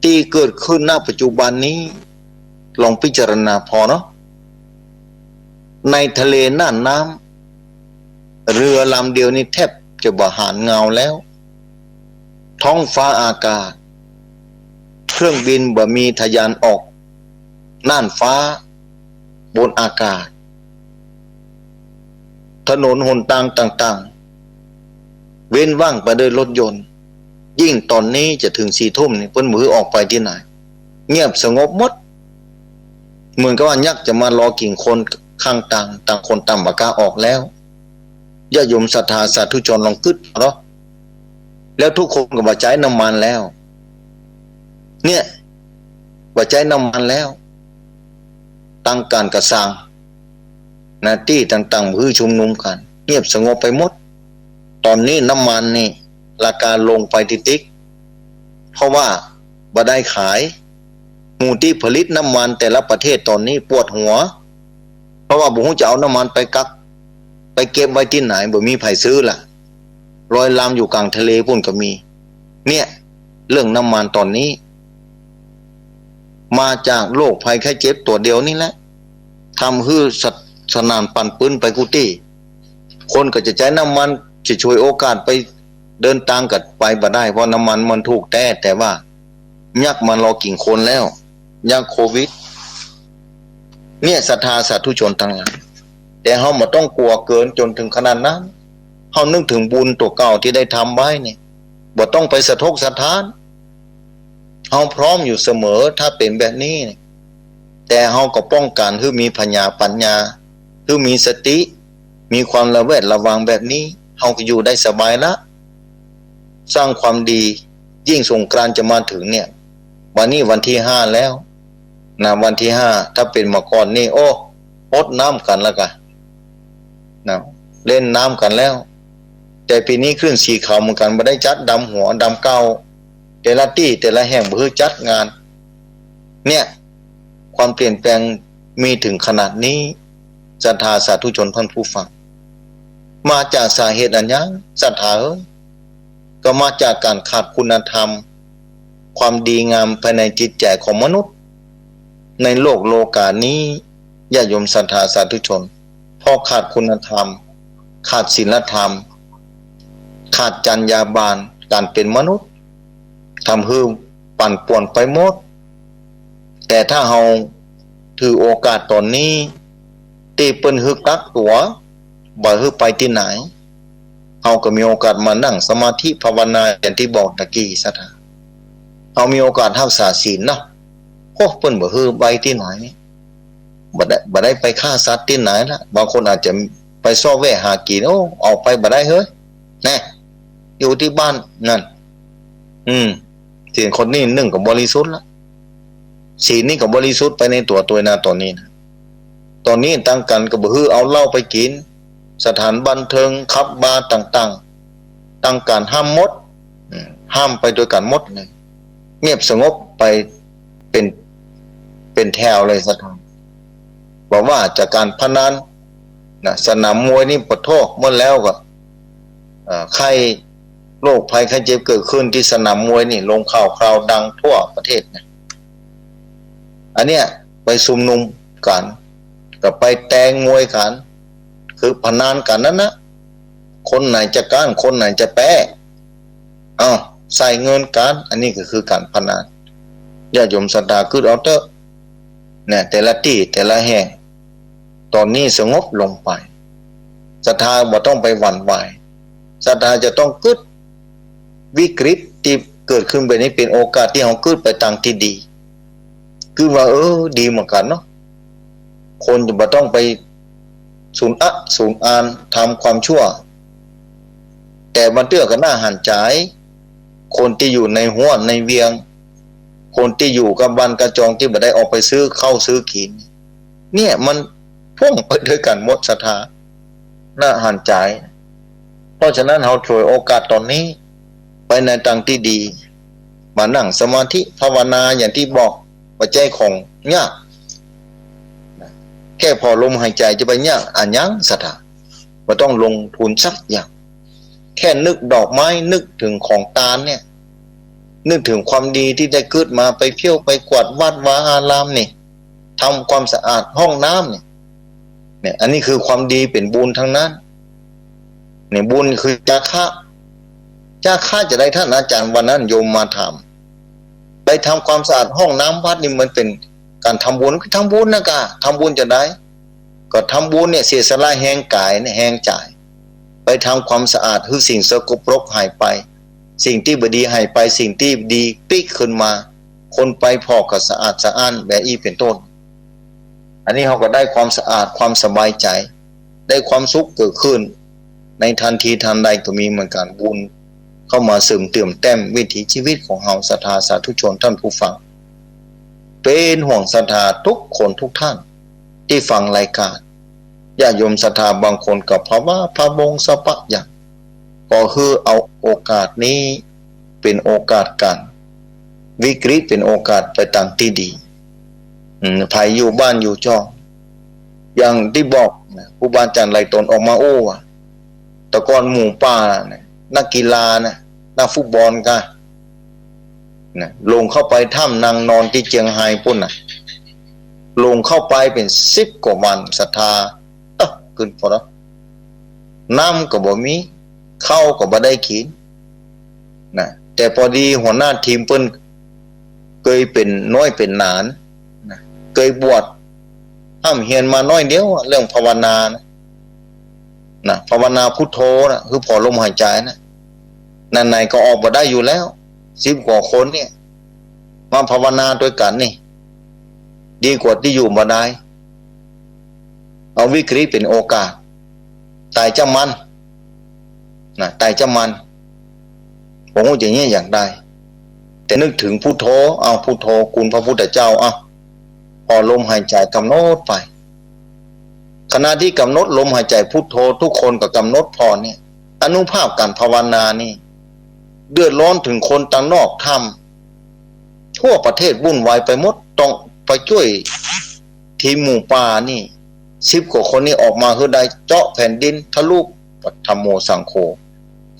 ตี้เกิดขึ้น ณ ปัจจุบันนี้ ลองพิจารณาผ่อเนาะ ในทะเลน่านน้ำ เรือลำเดียวนี่แทบจะบ่หาญเงาแล้ว ท้องฟ้าอากาศ เครื่องบินบ่มีทะยานออกน่านฟ้า บนอากาศ ถนนหนตางต่างๆ เว้นว่างไปด้วยรถยนต์ ยิ่งต๋อนนี้จะเถิงสี่ทุ่มนี่ เปิ้นบ่หื้อออกไปตี้ไหน เงียบสงบหมด เหมือนกับว่ายักษ์จะมารอกิ๋นคนข้างตาง ต่างคนต่างบ่กล้าออกแล้ว ญาติโยมศรัทธาสาธุชนลองกึ๊ดเนาะ แล้วทุกคนก็บ่ใจ๊น้ำมันแล้ว เนี่ย บ่ใจ๊น้ำมันแล้ว ตางก๋านก่อสร้าง หน้าตี้ต่างๆ บ่หื้อชุมนุมกั๋น เงียบสงบไปหมด ต๋อนนี้น้ำมันนี่ราคาลงไปติ๊กๆ เพราะว่าบ่ได้ขาย หมู่ตี้ผลิตน้ำมันแต่ละประเทศต๋อนนี้ปวดหัว เพราะว่าบ่ฮู้จะเอาน้ำมันไปกั๊ก ไปเก็บไว้ตี้ไหน บ่มีใผซื้อละ ลอยลำอยู่ก๋างทะเลปู้นก็มี เนี่ย เรื่องน้ำมันต๋อนนี้ มาจากโรคภัยไข้เจ็บตั๋วเดียวนี่แหละ ทำหื้อสะ- สนั่นปั่นปื้นไปกู้ตี้ คนก็จะใจ๊น้ำมัน จะฉวยโอกาสไปเดินตางก็ไปบ่ได้ เพราะน้ำมันมันถูกแต๊ แต่ว่ายักษ์มารอกิ๋นคนแล้ว ยักษ์โควิด เนี่ย ศรัทธาสาธุชนตังหลาย แต่เฮาบ่ต้องกั๋วเกินจ๋นเถิงขนาดนั้น เฮานึกเถิงบุญตั๋วเก่าตี้ได้ทำไว้เนี่ย บ่ต้องไปสะทกสะท้าน เฮาพร้อมอยู่เสมอ ถ้าเป๋นแบบนี้เนี่ย แต่เฮาก็ป้องกั๋นหื้อมีผญาปั๋ญญา หื้อมีสติ มีความระแวดระวังแบบนี้ เฮาก็อยู่ได้สบายละ สร้างความดี ยิ่งสงกรานต์จะมาเถิงเนี่ย วันนี้วันตี้ห้าแล้วนะ วันตี้ห้า ถ้าเป๋นเมื่อก่อนนี่ โอ้ อดน้ำกั๋นแล้วกะนะ เล่นน้ำกั๋นแล้ว แต่ปี๋นี้ขึ้นสีขาวเหมือนกั๋น บ่ได้จัดดำหัวดำเก๊า แต่ละตี้แต่ละแห่งบ่หื้อจัดงาน เนี่ย ความเปลี่ยนแปลงมีเถิงขนาดนี้ ศรัทธาสาธุชนท่านผู้ฟัง มาจากสาเหตุอะหยัง ศรัทธาเอ๋ย ก็มาจากก๋านขาดคุณธรรม ความดีงามภายในจิตใจ๋ของมนุษย์ ในโลกโลก๋านี้ ญาติโยมศรัทธาสาธุชน เพราะขาดคุณธรรม ขาดศีลธรรม ขาดจรรยาบรรณ ก๋านเป๋นมนุษย์ ทำหื้อปั่นป่วนไปหมด แต่ถ้าเฮาถือโอกาสต๋อนนี้ ตี้เปิ้นหื้อกักตั๋ว บ่หื้อไปตี้ไหน เฮาก็มีโอกาสมานั่งสมาธิภาวนา อย่างตี้บอกตะกี้ ศรัทธา เฮามีโอกาสฮักษาศีลเนาะ โอ้ เปิ้นบ่หื้อไปตี้ไหน บ่ได้ บ่ได้ไปฆ่าสัตว์ตี้ไหนละ บางคนอาจจะไปเซาะแวะหากิ๋น โอ้ ออกไปบ่ได้เฮ้ย แน่ อยู่ตี้บ้านนั่น อืม ศีลคนนี้นึ่งก็บริสุทธิ์ละ ศีลนี่ก็บริสุทธิ์ไปในตั๋วตวยนะ ต๋อนนี้นะ ต๋อนนี้ตังกั๋นก็บ่หื้อเอาเหล้าไปกิ๋น สถานบันเทิง ผับบาร์ต่างๆ ตังกั๋นห้ามหมด อืม ห้ามไปตวยกั๋นหมดเลย เงียบสงบไปเป๋น เป๋นแถวเลย ศรัทธา บ่ว่าจะก๋านพนันนะ สนามมวยนี่ ปะโธ่ เมื่อแล้วก็ เอ่อ ไข้ โรคภัยไข้เจ็บเกิดขึ้นตี้สนามมวยนี่ ลงข่าวคราวดังทั่วประเทศนะ อันเนี้ยไปชุมนุมกั๋น ก็ไปแตงมวยกั๋น คือพนันกั๋นนั้นนะ คนไหนจะก้าน คนไหนจะแป๊ เอ้า ใส่เงินกั๋น อันนี้ก็คือก๋านพนัน ญาติโยมศรัทธากึ๊ดเอาเต๊อะ เนี่ย แต่ละตี้แต่ละแห่ง ต๋อนนี้สงบลงไป ศรัทธาบ่ต้องไปหวั่นไหว ศรัทธาจะต้องกึ๊ดวิกฤตตี้เกิดขึ้นแบบนี้เป๋นโอกาสตี้เฮากึ๊ดไปตางตี้ดี กึ๊ดว่า เออ ดีเหมือนกั๋นเนาะ คนจะบ่ต้องไปสูญอะสูญอานทำความชั่ว แต่บางเตื้อก็น่าหันใจ๋ คนตี้อยู่ในฮั้วในเวียง คนตี้อยู่กับบ้านกับจองตี้บ่ได้ออกไปซื้อข้าวซื้อกิ๋น เนี่ยมันพ่วงไปตวยกั๋นหมด ศรัทธา น่าหันใจ๋ เพราะฉะนั้นเฮาฉวยโอกาสต๋อนนี้ ไปในตางตี้ดี มานั่งสมาธิภาวนาอย่างตี้บอก บ่ใจ้ของยาก แค่ผ่อลมหายใจ๋จะไปยากอะหยัง ศรัทธา บ่ต้องลงทุนสักอย่าง แค่นึกดอกไม้ นึกเถิงของตานเนี่ย นึกเถิงความดีตี้ได้กึ๊ดมา ไปเที่ยวไปกวาดวัดวาอารามนี่ ทำความสะอาดห้องน้ำนี่ เนี่ย อันนี้คือความดีเป๋นบุญตังนั้น เนี่ย บุญคือจาคะ จาคะจะใด ท่านอาจ๋ารย์ วันนั้นโยมมาถาม ไปทำความสะอาดห้องน้ำวัดนี่มันเป๋นก๋านทำบุญ ก็ทำบุญนะกะ ทำบุญจะใด ก็ทำบุญเนี่ย เสียสละแฮงก๋ายเนี่ย แฮงใจ๋ ไปทำความสะอาดหื้อสิ่งสกปรกหายไป สิ่งตี้บ่ดีหายไป สิ่งตี้ดีปิ๊กขึ้นมา คนไปผ่อก็สะอาดสะอ้านแบบอี้เป๋นต้น อันนี้เฮาก็ได้ความสะอาด ความสบายใจ๋ ได้ความสุขเกิดขึ้น ในทันทีทันใดก็มีเหมือนกั๋น บุญเข้ามาเสริมเติมแต้มวิถีชีวิตของเฮา ศรัทธาสาธุชนท่านผู้ฟัง เป๋นห่วงศรัทธาทุกคนทุกท่านตี้ฟังรายก๋าน ญาติโยมศรัทธาบางคนก็พะว้าพะวงสะปะหยัง ก็คือเอาโอกาสนี้เป๋นโอกาสก๋านวิกฤตเป๋นโอกาสไปตางตี้ดี อืม ใผอยู่บ้านอยู่จอง อย่างตี้บอก นะ ครูบาอาจ๋ารย์หลายต๋นออกมาอู้ว่า แต่ก่อนหมูป่านะ นักกีฬานะ นักฟุตบอลกา นะ ลงเข้าไปถ้ำนางนอนตี้เจียงไฮ้ปุ้นนะ ลงเข้าไปเป๋นสิบกว่าวัน ศรัทธา เอ๊ะ ขึ้นพอแล้ว น้ำก็บ่มี ข้าวก็บ่ได้กิ๋น นะ แต่ปอดีหัวหน้าทีมเปิ้นเกยเป๋นน้อยเป๋นหนาน นะ เกยบวช ฮ่ำเฮียนมาน้อยเดียวอะ เรื่องภาวนานะ นะ ภาวนาพุทโธนะ คือผ่อนลมหายใจ๋นะ ไหนๆ ก็ออกบ่ได้อยู่แล้ว สิบกว่าคนเนี่ย มาภาวนาตวยกั๋นนี่ ดีกว่าตี้อยู่บ่ได้ เอาวิกฤตเป๋นโอกาส ต๋ายจ้ำมัน นะ ต๋ายจ้ำมัน บ่ฮู้จะเยียะอย่างใด แต่นึกเถิงพุทโธ เอาพุทโธ คุณพระพุทธเจ้า เอา ผ่อนลมหายใจ๋ก๋ำหนดไป ขณะตี้ก๋ำหนดลมหายใจ๋พุทโธ ทุกคนก็ก๋ำหนดผ่อนเนี่ย อานุภาพก๋านภาวนานี่ เดือดร้อนเถิงคนตังนอกถ้ำ ทั่วประเทศวุ่นวายไปหมด ต้องไปจ้วยทีมหมูป่านี่ สิบกว่าคนนี่ออกมาหื้อได้ เจาะแผ่นดิน ทะลุ ธัมโม สังโฆ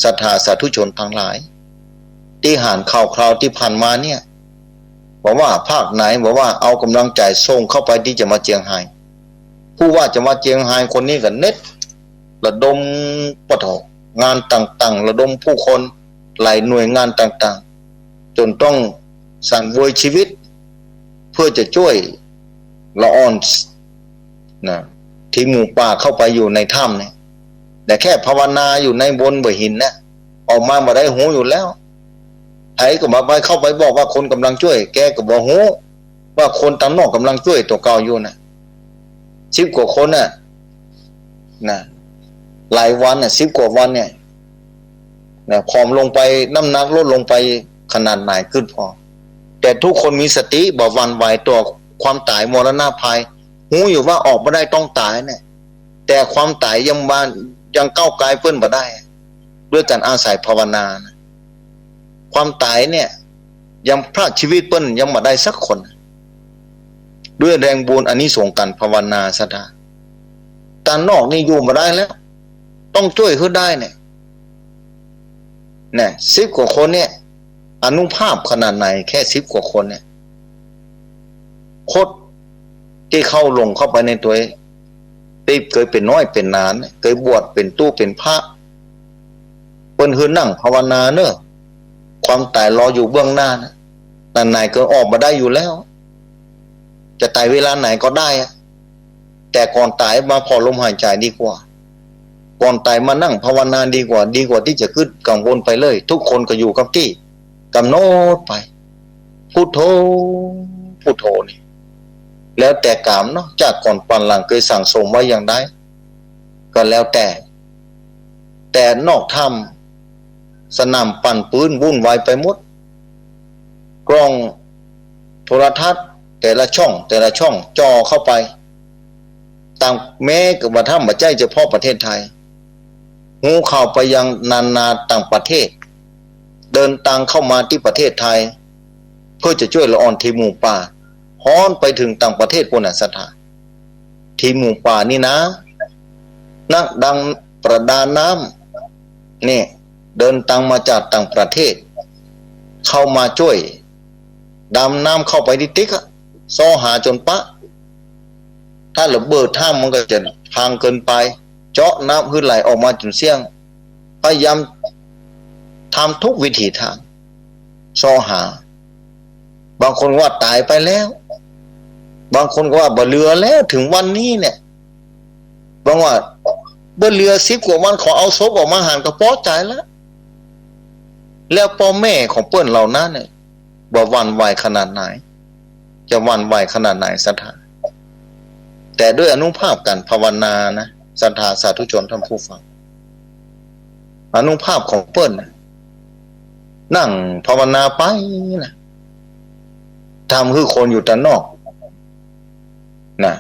ศรัทธาสาธุชนตังหลาย ตี้หันข่าวคราวตี้ผ่านมาเนี่ย บ่ว่าภาคไหน บ่ว่าเอาก๋ำลังใจ๋ส่งเข้าไปตี้จังหวัดเจียงไฮ้ ผู้ว่าจังหวัดเจียงไฮ้คนนี้ก็เน็ต ระดมปะโถ งานต่างๆ ระดมผู้คนหลายหน่วยงานต่างๆ จ๋นต้องสั่นเวยจีวิต เปื้อจะจ้วยละอ่อน นะ ทีมหมูป่าเข้าไปอยู่ในถ้ำเนี่ย แต่แค่ภาวนาอยู่ในบนบ่าหินนะ ออกมาบ่ได้ฮู้อยู่แล้ว ใผก็บ่ไปเข้าไปบอกว่าคนก๋ำลังจ้วย แกก็บ่ฮู้ว่าคนตังนอกก๋ำลังจ้วยตั๋วเก่าอยู่นะ สิบกว่าคนน่ะ นะ หลายวันน่ะ สิบกว่าวันเนี่ย นะ ผอมลงไป น้ำหนักลดลงไปขนาดไหนขึ้นพอ แต่ทุกคนมีสติ บ่หวั่นไหวต่อความต๋ายมรณะภัย ฮู้อยู่ว่าออกบ่ได้ต้องต๋ายเนี่ย แต่ความต๋ายยังมา ยังก้าวก๋ายเปิ้นบ่ได้ ด้วยก๋านอาศัยภาวนานะ ความต๋ายเนี่ย ยังพรากจีวิตเปิ้นยังบ่ได้สักคน ด้วยแรงบุญอานิสงส์ก๋านภาวนา ศรัทธา ตังนอกนี่อยู่บ่ได้แล้ว ต้องจ้วยหื้อได้เนี่ย เนี่ย สิบกว่าคนเนี่ย อานุภาพขนาดไหน แค่สิบกว่าคนเนี่ย คนตี้เข้าลงเข้าไปในตวย ตี้เกยเป๋นน้อยเป๋นหนานเนี่ย เกยบวชเป๋นตู้เป๋นพระ เปิ้นหื้อนั่งภาวนาเน่อ ความต๋ายรออยู่เบื้องหน้านะ ไหนๆ ก็ออกบ่ได้อยู่แล้ว จะต๋ายเวลาไหนก็ได้อะ แต่ก่อนต๋ายมาผ่อนลมหายใจ๋ดีกว่า ก่อนต๋ายมานั่งภาวนาดีกว่า ดีกว่าตี้จะกึ๊ดกังวลไปเลย ทุกคนก็อยู่กับตี้ ก๋ำหนดไป พุทโธ พุทโธนี่ แล้วแต่ก๋รรมเนาะ จากก่อนปานหลังเกยสั่งสมไว้อย่างใด ก็แล้วแต่ แต่นอกถ้ำ สนามปั่นปื๊นวุ่นวายไปหมด กล้องโทรทัศน์แต่ละช่อง แต่ละช่องจ่อเข้าไป ต่าง แม้กระทั่งบ่ใจ้เฉพาะประเทศไทย ฮู้ข่าวไปยังนานาต่างประเทศ เดินตางเข้ามาตี้ประเทศไทย เปื้อจะจ้วยละอ่อนทีมหมูป่า ฮ้อนไปเถิงต่างประเทศปู้นน่ะ ศรัทธา ทีมหมูป่านี่นะ นักดำประดาน้ำ เนี่ย เดินตางมาจากต่างประเทศ เข้ามาจ้วย ดำน้ำเข้าไปติ๊กๆ อะ เซาะหาจ๋นปะ ถ้าระเบิดถ้ำมันก็จะพังเกินไป เจาะน้ำหื้อไหลออกมาจ๋นเสี้ยง พยายามทำทุกวิถีทาง เซาะหา บางคนว่าต๋ายไปแล้ว บางคนก็ว่าบ่เหลือแล้ว เถิงวันนี้เนี่ย บางว่าบ่เหลือสิบกว่าวัน ขอเอาศพออกมาหันก็ปอใจ๋แล้ว แล้วป้อแม่ของเปิ้นเหล่านั้นเนี่ย บ่หวั่นไหวขนาดไหน จะหวั่นไหวขนาดไหน ศรัทธา แต่ด้วยอานุภาพก๋านภาวนานะ ศรัทธาสาธุชนท่านผู้ฟัง อานุภาพของเปิ้นน่ะ นั่งภาวนาไปนะ ทำหื้อคนอยู่ตังนอก นะ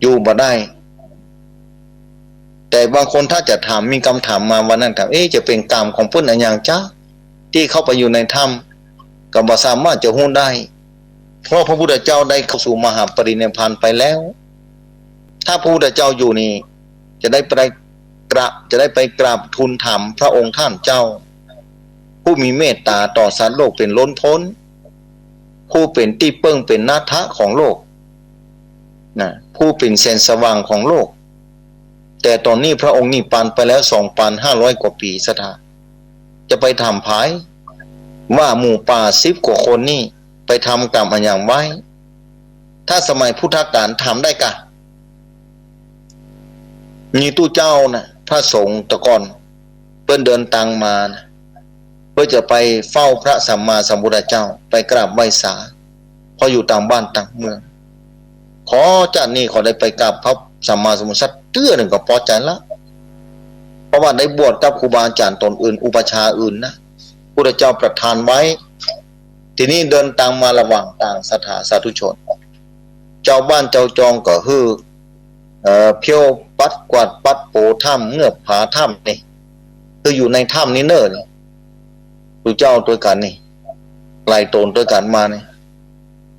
อยู่บ่ได้ แต่บางคนถ้าจะถาม มีกำถามมาวันนั้น ถาม เอ๊ะ จะเป๋นก๋รรมของเปิ้นอะหยังจ๊ะ ตี้เข้าไปอยู่ในถ้ำ ก็บ่สามารถจะฮู้ได้ เพราะพระพุทธเจ้าได้เข้าสู่มหาปรินิพพานไปแล้ว ถ้าพระพุทธเจ้าอยู่นี่ จะได้ไปกราบ จะได้ไปกราบทูลถามพระองค์ท่านเจ้า ผู้มีเมตตาต่อสัตว์โลกเป๋นล้นพ้น ผู้เป๋นตี้เปิ้งเป๋นนาถะของโลก นะ ผู้เป๋นแสงสว่างของโลก แต่ต๋อนนี้พระองค์นิพพานไปแล้วสองปันห้าร้อยกว่าปี๋ ศรัทธา จะไปถามใผ ว่าหมู่ป่าสิบกว่าคนนี่ไปทำกรรมอะหยังไว้ ถ้าสมัยพุทธกาลถามได้ก่ะ มีตุ๊เจ้านะ พระสงฆ์ตะก่อน เปิ้นเดินตางมานะ เพื่อจะไปเฝ้าพระสัมมาสัมพุทธเจ้า ไปกราบไหว้สา เพราะอยู่ตางบ้านตางเมือง ขอจาตินี้ขอได้ไปกราบพระสัมมาสัมพุทธเจ้าสักเตื้อนึ่งก็ปอใจ๋ละ เพราะว่าได้บวชกับครูบาอาจ๋ารย์ต๋นอื่น อุปัชฌาย์อื่นนะ พุทธเจ้าประทานไว้ ทีนี้เดินตางมาระหว่างตาง ศรัทธาสาธุชน เจ้าบ้านเจ้าจองก็หื้อ เอ่อ เผี้ยวปัดกวาดปัดโป๋ถ้ำ เงือบผาถ้ำนี่ คืออยู่ในถ้ำนี่เน่อนี่ ตุ๊เจ้าตวยกั๋นนี่ หลายต๋นตวยกั๋นมานี่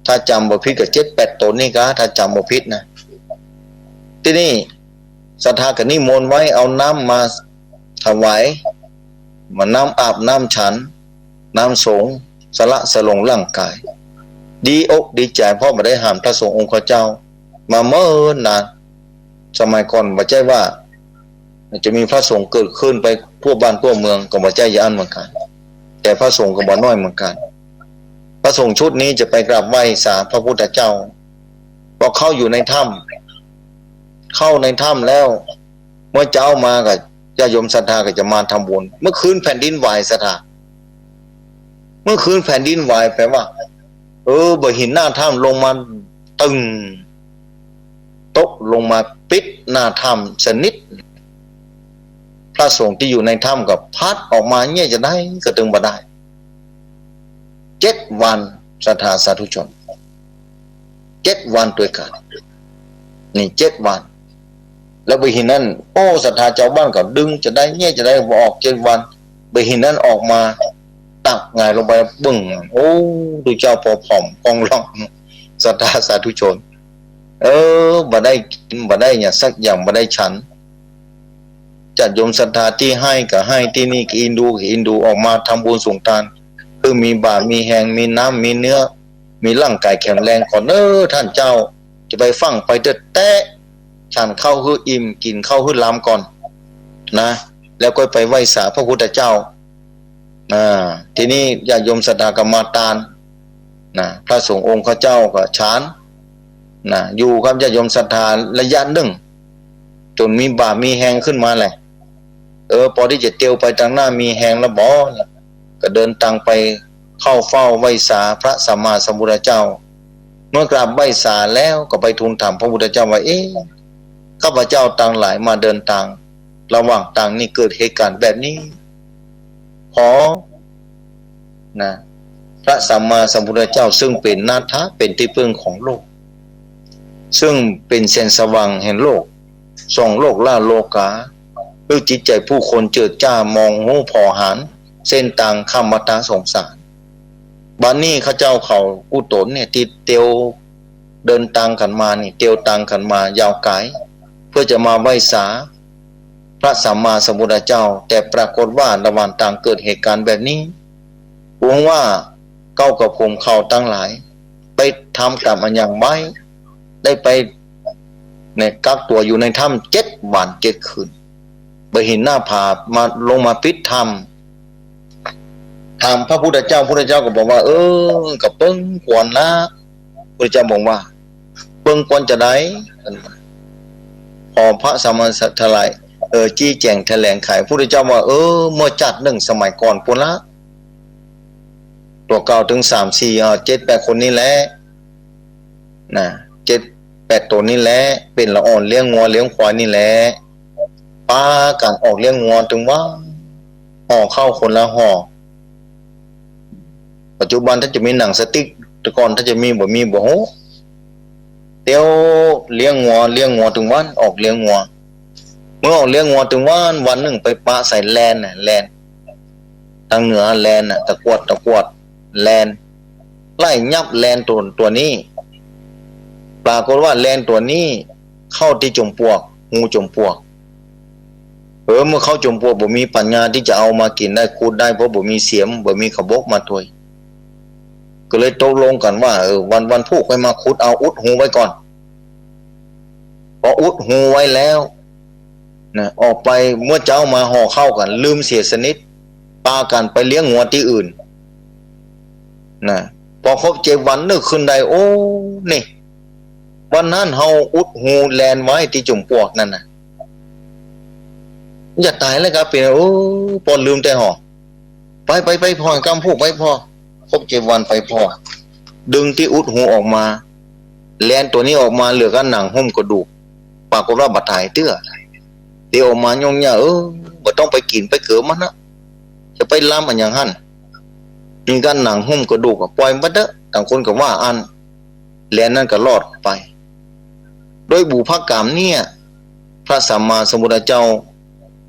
ถ้าจ๋ำบ่ผิดก็เจ็ดแปดต๋นนี่ก่ะ ถ้าจ๋ำบ่ผิดนะ ทีนี้ศรัทธาก็นิมนต์ไว้ เอาน้ำมาถวาย มาน้ำอาบน้ำฉัน น้ำสงฆ์ สละสลงร่างก๋าย ดีอกดีใจ๋ เพราะบ่ได้หันพระสงฆ์องค์ข้าเจ้ามาเมินนาน สมัยก่อนบ่ใจ้ว่า จะมีพระสงฆ์เกิดขึ้นไปทั่วบ้านทั่วเมือง ก็บ่ใจ้จะอั้นเหมือนกั๋น แต่พระสงฆ์ก็บ่น้อยเหมือนกั๋น พระสงฆ์ชุดนี้จะไปกราบไหว้สาพระพุทธเจ้า พอเข้าอยู่ในถ้ำ เข้าในถ้ำแล้ว เมื่อเจ๊ามาก็ญาติโยมศรัทธาก็จะมาทำบุญ เมื่อคืนแผ่นดินไหว ศรัทธา เมื่อคืนแผ่นดินไหว แป๋ว่า เออ บ่าหินหน้าถ้ำลงมาตึง ตกลงมาปิดหน้าถ้ำสนิท พระสงฆ์ตี้อยู่ในถ้ำก็พัดออกมา เยียะจะได้ก็ตึงบ่ได้ เจ็ดวัน ศรัทธาสาธุชน เจ็ดวันตวยกั๋น นี่เจ็ดวัน แล้วบ่าหินนั้น โอ้ ศรัทธาจาวบ้านก็ดึงจะได้ เยียะจะได้ บ่ออกเจ็ดวัน บ่าหินนั้นออกมา ตักหงายลงไปเบิ่ง โอ้ ตุ๊เจ้าผ่อผอมผ่องร่อง ศรัทธาสาธุชน เออ บ่ได้กิ๋น บ่ได้หยังสักอย่าง บ่ได้ฉัน ญาติโยมศรัทธาตี้ไห้ก็ไห้ ตี้นี่ก็อินดู ก็อินดู ออกมาทำบุญสงฆ์ตาน คือมีบ่ามีแฮง มีน้ำ มีเนื้อ มีร่างก๋ายแข็งแรงก่อนเน่อ ต้านเจ้า จะไปฟั่งไปแต๊ๆ ฉันข้าวหื้ออิ่ม กิ๋นข้าวหื้อลำก่อนนะ แล้วก็ไปไหว้สาพระพุทธเจ้า อ่า ทีนี้ญาติโยมศรัทธาก็มาตานนะ พระสงฆ์องค์ข้าเจ้าก็ฉันนะ อยู่กับญาติโยมศรัทธาระยะนึ่ง จ๋นมีบ่ามีแฮงขึ้นมาแหละ เออ ปอตี้จะเตียวไปตางหน้ามีแฮงแล้วบ่ ก็เดินตางไปเข้าเฝ้าไหว้สาพระสัมมาสัมพุทธเจ้า เมื่อกราบไหว้สาแล้วก็ไปทูลถามพระพุทธเจ้าว่า เอ๊ะ ข้าพเจ้าตังหลายมาเดินตาง ระหว่างตางนี่เกิดเหตุก๋ารณ์แบบนี้ ขอ นะ พระสัมมาสัมพุทธเจ้าซึ่งเป๋นนาถะ เป๋นตี้เปิ้งของโลก ซึ่งเป๋นแสงสว่างแห่งโลก ส่องโลกละโลกา หื้อจิตใจ๋ผู้คนเจิดจ้ามองฮู้ผ่อหัน เส้นตางข้ามวัฏสงสาร บัดนี้ข้าเจ้าเขากู้ต๋นเนี่ยตี้เตียวเดินตางกั๋นมานี่ เตียวตางกั๋นมายาวไก๋ เพื่อจะมาไหว้สาพระสัมมาสัมพุทธเจ้า แต่ปรากฏว่าระหว่างตางเกิดเหตุก๋ารณ์แบบนี้ หวังว่าเก้ากับผมเขาตังหลาย ไปทำกรรมอะหยังไว้ ได้ไป เนี่ย กักตั๋วอยู่ในถ้ำเจ็ดวันเจ็ดคืน บ่าหินหน้าผามา ลงมาปิดถ้ำ ถามพระพุทธเจ้า พุทธเจ้าก็บอกว่า เออ ก็เปิ้งกวนละ พุทธเจ้าบอกว่า เปิ้งกวนจะใด พอพระสัมมาสัมพุทธเจ้า เออ ชี้แจ๋งแถลงไข พุทธเจ้าว่า เออ เมื่อจาตินึ่งสมัยก่อนปู้นละ ตั๋วเก่าตึงสามสี่ อ่า เจ็ดแปดคนนี่แหละ นะ เจ็ดแปดต๋นนี่แหละ เป๋นละอ่อนเลี้ยงงัวเลี้ยงควายนี่แหละ ปากั๋นออกเลี้ยงงัวตึงวัน ห่อข้าวคนละห่อ ปัจจุบันถ้าจะมีหนังสติ๊ก แต่ก่อนถ้าจะมีบ่มีบ่ฮู้ เตียวเลี้ยงงัว เลี้ยงงัวตึงวัน ออกเลี้ยงงัว เมื่อออกเลี้ยงงัวตึงวัน วันนึ่งไปปะใส่แลนน่ะ แลน ตางเหนือแลนน่ะ ตะกรวด ตะกรวด แลน ไล่ยับแลนตั๋ว ตั๋วนี้ ปรากฏว่าแลนตั๋วนี้ เข้าตี้จอมปลวก ฮูจอมปลวก เออ เมื่อเข้าจอมปลวกบ่มีปัญญาตี้จะเอามากิ๋นได้ ขุดได้ เพราะบ่มีเสียม บ่มีขบกมาตวย ก็เลยตกลงกั๋นว่า เออ วัน วันพูกค่อยมาขุดเอา อุดฮูไว้ก่อน ปออุดฮูไว้แล้ว นะ ออกไปเมื่อเจ๊ามาห่อข้าวกั๋น ลืมเสียสนิท ปากั๋นไปเลี้ยงงัวตี้อื่น นะ ปอครบเจ็ดวันนึกขึ้นได้ โอ้ นี่ วันนั้นเฮาอุดฮูแลนไว้ตี้จอมปลวกนั่นน่ะ จะต๋ายแล้วครับ เป๋น โอ้ ปอลืมแต๊ห่อ ไป ไป ไปผ่อ กำพูกไปผ่อ ครบเจ็ดวันไปผ่อ ดึงตี้อุดฮูออกมา แลนตั๋วนี้ออกมาเหลือก้าหนังหุ้มกระดูก ปรากฏว่าบ่ต๋ายเตื้อ เตียวออกมาย่องเยียะ เออ บ่ต้องไปกิ๋นไปเกิมมันนะ จะไปล้ำอันหยังหั้น มีก้าหนังหุ้มกระดูกอะ ป่อยมันไปเต๊อะ ต่างคนก็ว่าอั้น แลนนั้นก็รอดไป ด้วยบุพกรรมเนี่ย พระสัมมาสัมพุทธเจ้า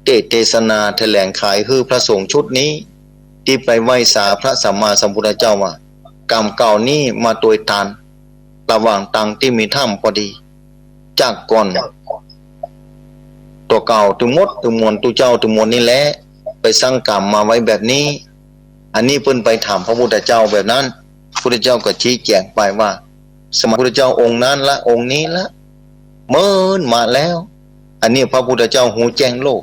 ได้เตสนาแถลงไขหื้อพระสงฆ์ชุดนี้ ตี้ไปไหว้สาพระสัมมาสัมพุทธเจ้าว่า กรรมเก่านี้มาตวยตัน ระหว่างตังตี้มีถ้ำพอดี จากก่อน ตั๋วเก่าตึงหมดตึงมวล ตุ๊เจ้าตึงมวลนี่แหละ ไปสร้างกรรมมาไว้แบบนี้ อันนี้เปิ้นไปถามพระพุทธเจ้าแบบนั้น พุทธเจ้าก็ชี้แจงไปว่า สมัยพุทธเจ้าองค์นั้นละ องค์นี้ละ เมินมาแล้ว อันนี้พระพุทธเจ้าฮูแจ้งโลก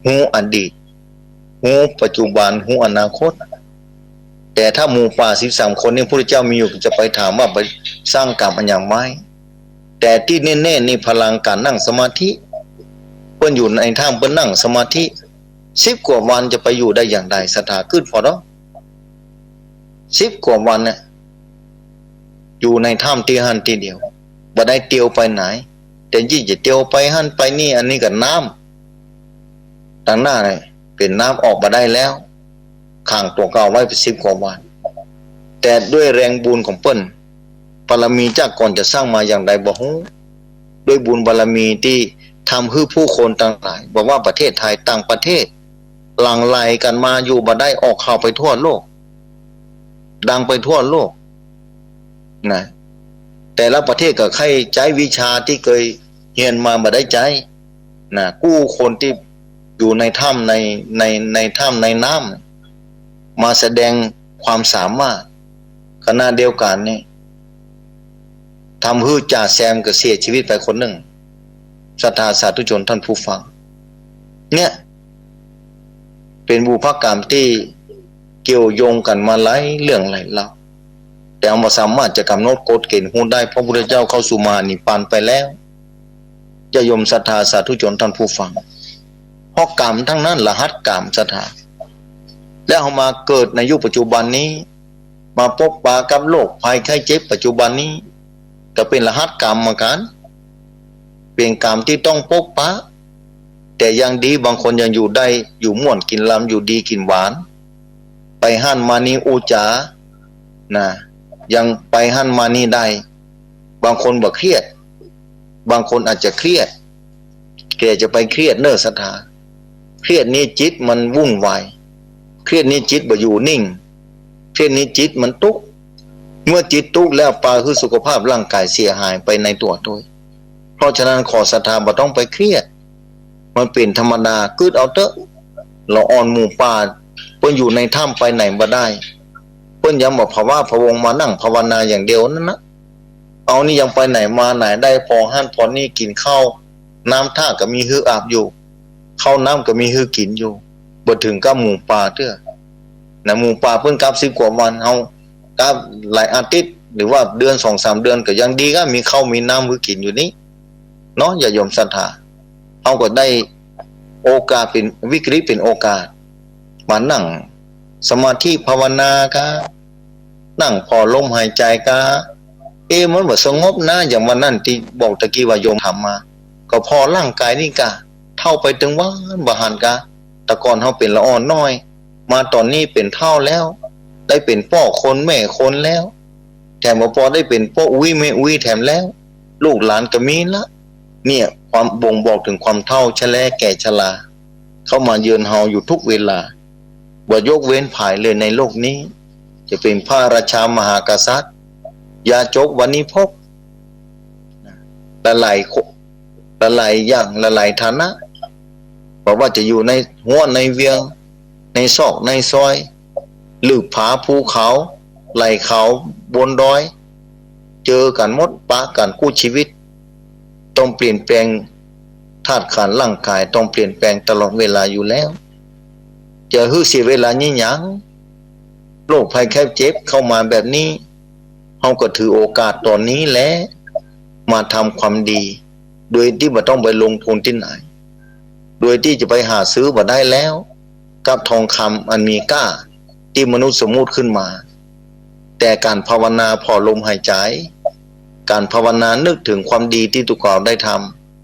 ฮูอดีต ฮูปัจจุบัน ฮูอนาคต แต่ถ้าหมู่ป่าสิบสามคนนี่ พุทธเจ้ามีอยู่ จะไปถามว่าไปสร้างกรรมอันหยังไว้ แต่ตี้แน่ๆ นี่พลังก๋านนั่งสมาธิ เปิ้นอยู่ในถ้ำเปิ้นนั่งสมาธิ สิบกว่าวันจะไปอยู่ได้อย่างใด ศรัทธา กึ๊ดผ่อเนาะ สิบกว่าวันเนี่ย อยู่ในถ้ำตี้หั้นตี้เดียว บ่ได้เตียวไปไหน แต่ยิ่งจะเตียวไปหั้นไปนี่ อันนี้ก็น้ำ ตังหน้าเนี่ยเป๋นน้ำออกบ่ได้แล้ว ขังตั๋วเก่าไว้เป๋นสิบกว่าวัน แต่ด้วยแรงบุญของเปิ้น บารมีจากก่อนจะสร้างมาอย่างใดบ่ฮู้ ด้วยบุญบารมีตี้ทำหื้อผู้คนตังหลาย บ่ว่าประเทศไทย ต่างประเทศ หลั่งไหลกั๋นมาอยู่บ่ได้ ออกข่าวไปทั่วโลก ดังไปทั่วโลก นะ แต่ละประเทศก็ใค่ใจ๊วิชาตี้เกยเฮียนมาบ่ได้ใจ๊ นะ กู้คนตี้อยู่ในถ้ำใน ใน ในถ้ำในน้ำ มาแสดงความสามารถ ขณะเดียวกั๋นนี่ ทำหื้อจ่าแซมก็เสียชีวิตไปคนนึ่ง ศรัทธาสาธุชนท่านผู้ฟัง เนี่ย เป๋นบุพกรรมตี้เกี่ยวโยงกั๋นมาหลายเรื่องหลายราว แต่เฮาบ่สามารถจะกำหนดกฎเกณฑ์ฮู้ได้ พระพุทธเจ้าเข้าสู่มหานิพพานไปแล้ว ญาติโยมศรัทธาสาธุชนท่านผู้ฟัง เพราะกรรมตังนั้น รหัสกรรม ศรัทธา แล้วเฮามาเกิดในยุคปัจจุบันนี้ มาปะปะกับโรคภัยไข้เจ็บปัจจุบันนี้ ก็เป๋นรหัสกรรมเหมือนกั๋น เป๋นกรรมตี้ต้องปะปะ แต่ยังดีบางคนยังอยู่ได้ อยู่ม่วนกิ๋นลำ อยู่ดีกิ๋นหวาน ไปหั้นมานี่อู้จ๋า นะ ยังไปหั้นมานี่ได้ บางคนบ่เครียด บางคนอาจจะเครียด แต่จะไปเครียดเน่อ ศรัทธา เครียดนี่จิตมันวุ่นวาย เครียดนี่จิตบ่อยู่นิ่ง เครียดนี่จิตมันตุ๊กข์ เมื่อจิตตุ๊กข์แล้วปาหื้อสุขภาพร่างกายเสียหายไปในตั๋วตวย เพราะฉะนั้นขอศรัทธาบ่ต้องไปเครียด มันเป๋นธรรมดา กึ๊ดเอาเต๊อะ ละอ่อนหมู่ป่า เปิ้นอยู่ในถ้ำไปไหนบ่ได้ เปิ้นยังบ่พะวาพะวงมานั่งภาวนาอย่างเดียวนั่นนะ เฮานี่ยังไปไหนมาไหนได้ ผ่อหั้นผ่อนี่ กิ๋นข้าวน้ำท่าก็มีหื้ออาบอยู่ ข้าวน้ำก็มีหื้อกิ๋นอยู่ บ่เถิงกับหมู่ป่าเตื้อ นะ หมู่ป่าเปิ้นกลับสิบกว่าวัน เฮากลับหลายอาทิตย์ หรือว่าเดือนสองสามเดือนก็ยังดี ก็มีข้าวมีน้ำหื้อกิ๋นอยู่นี่ เนาะ ญาติโยมศรัทธา เฮาก็ได้โอกาสเป๋นวิกฤตเป๋นโอกาส มานั่งสมาธิภาวนาก็ นั่งผ่อลมหายใจ๋กา เอ๊ะ มันบ่สงบนะ อย่างวันนั้นตี้บอกตะกี้ว่าโยมถามมา ก็ผ่อร่างกายนี่กา เฒ่าไปตึงวันบ่หันกา แต่ก่อนเฮาเป๋นละอ่อนน้อย มาต๋อนนี้เป๋นเฒ่าแล้ว ได้เป๋นป้อคนแม่คนแล้ว แถมบ่ปอได้เป๋นป้ออุ๊ยแม่อุ๊ยแถมแล้ว ลูกหลานก็มีละ เนี่ย ความบ่งบอกเถิงความเฒ่าชะแลแก่ชรา เข้ามาเยือนเฮาอยู่ทุกเวลา บ่ยกเว้นผายเลยในโลกนี้ จะเป๋นพระราชามหากษัตริย์ ยาจกวานิพก หลายๆ คน หลายๆ อย่าง หลายๆ ฐานะ บ่ว่าจะอยู่ในฮั้วในเวียง ในซอกในซอย หลืบผาภูเขา ไหล่เขา บนดอย เจอกั๋นหมด ปะกั๋นกู้ชีวิต ต้องเปลี่ยนแปลง ธาตุขันธ์ร่างกายต้องเปลี่ยนแปลงตลอดเวลาอยู่แล้ว จะหื้อเสียเวลายี่หยัง โรคภัยไข้เจ็บเข้ามาแบบนี้ เฮาก็ถือโอกาสต๋อนนี้แหละ มาทำความดี โดยตี้บ่ต้องไปลงทุนตี้ไหน โดยตี้จะไปหาซื้อบ่ได้แล้ว กับทองคำอันมีก้าตี้มนุษย์สมมุติขึ้นมา แต่ก๋านภาวนาผ่อลมหายใจ๋ ก๋านภาวนานึกเถิงความดีตี้ตั๋วเก่าได้ท